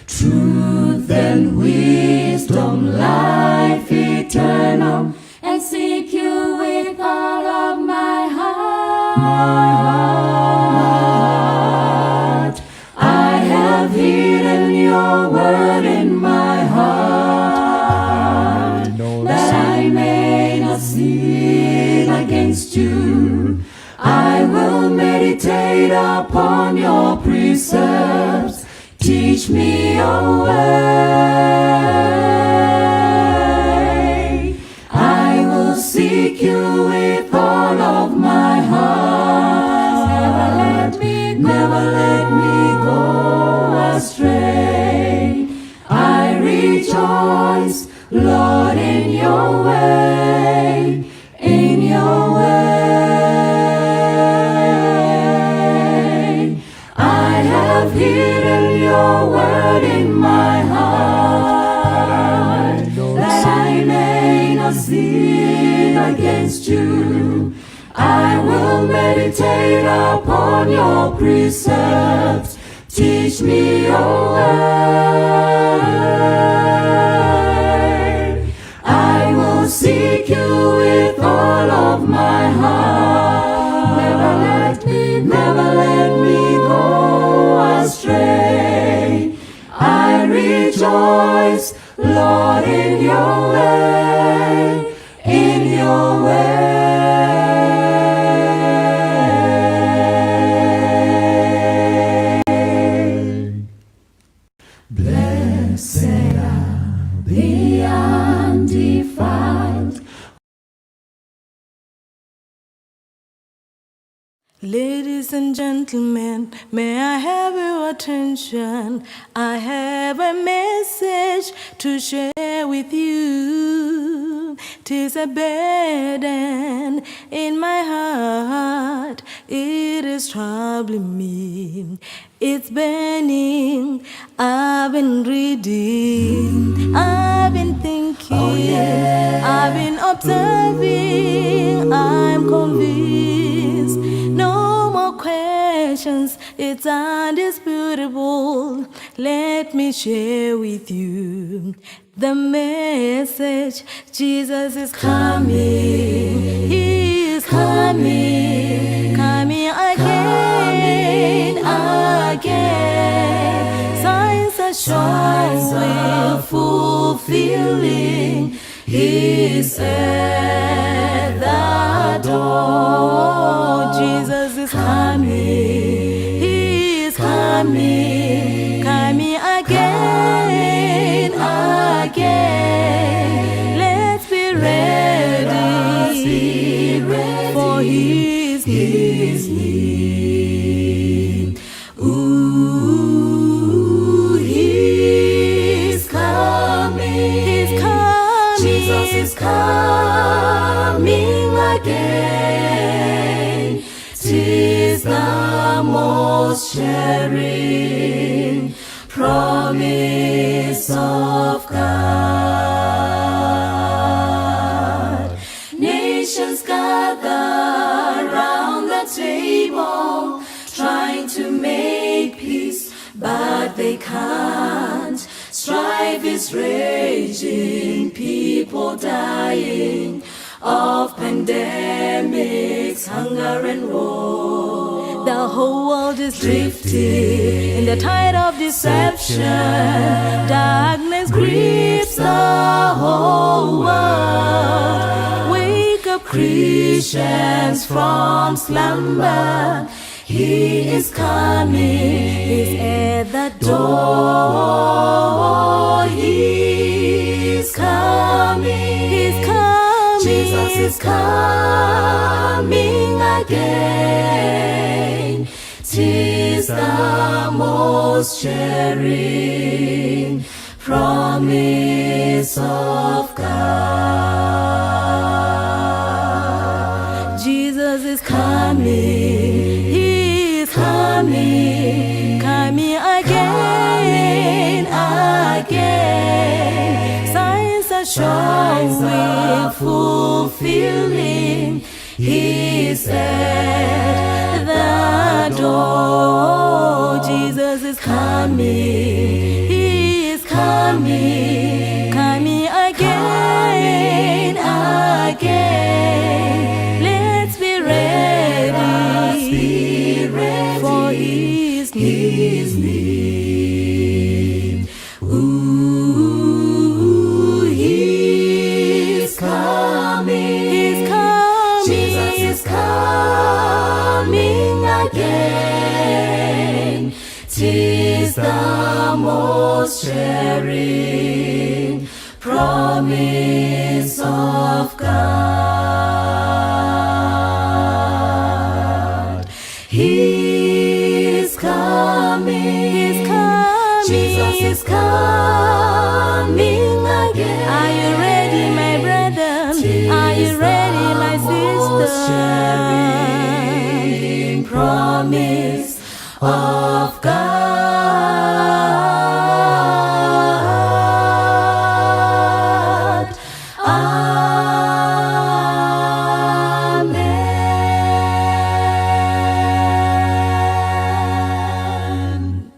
truth and wisdom, life eternal, and seek you with all of my heart. My heart. I have hidden your word in my heart, that I may not sin against you. I will meditate upon your precepts. Teach me your way. I will seek you with all of my heart. Never let me go. Never let me go astray. I rejoice, Lord, in your way, in your way. I have hidden your word in my heart, that I may not sin against you. I will meditate upon your precepts. Teach me your way. I will seek you with all of my heart. Never let me, never let me go astray. I rejoice, Lord, in your way, in your way. Blessed are the undefiled. Ladies and gentlemen, may I have your attention? I have a message to share with you. Tis a burden in my heart, it is troubling me. It's burning. I've been reading, I've been thinking, I've been observing, I'm convinced. No more questions, it's undisputable. Let me share with you the message. Jesus is coming, He is coming, coming again, again. Signs are showing, fulfilling. He's at the door. Jesus is coming. He is coming. Coming again, again. Let's be ready, for He's near. Ooh, He's coming. He's coming. Jesus is coming again. Tis the most cheering promise of God. Nations gather round the table, trying to make peace, but they can't. Strife is raging, people dying of pandemics, hunger and war. The whole world is drifting in the tide of deception. Darkness grips the whole world. Wake up, Christians, from slumber. He is coming. He's at the door. He's coming. He's coming. Jesus is coming again. Tis the most cheering promise of God. Jesus is coming. He is coming. Coming again, again. Signs are showing, fulfilling. He's at the door. Jesus is coming. He is coming. Coming again, again. Let's be ready, for He's near. Ooh, He's coming. He's coming. Jesus is coming again. Tis the most cheering promise of God. He's coming. He's coming. Jesus is coming again. Are you ready, my brother? Are you ready, my sister? Cheering promise of God. Amen.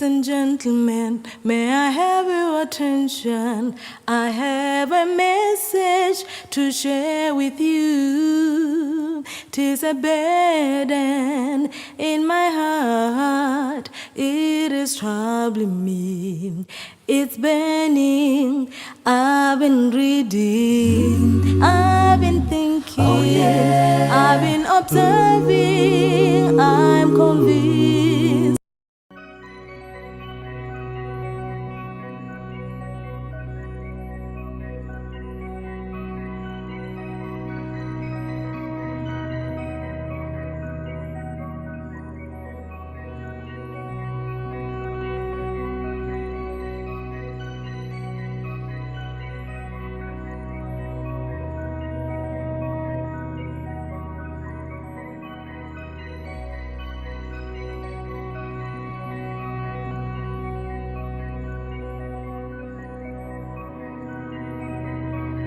and gentlemen, may I have your attention? I have a message to share with you. Tis a burden in my heart, it is troubling me. It's burning. I've been reading, I've been thinking, I've been observing, I'm convinced.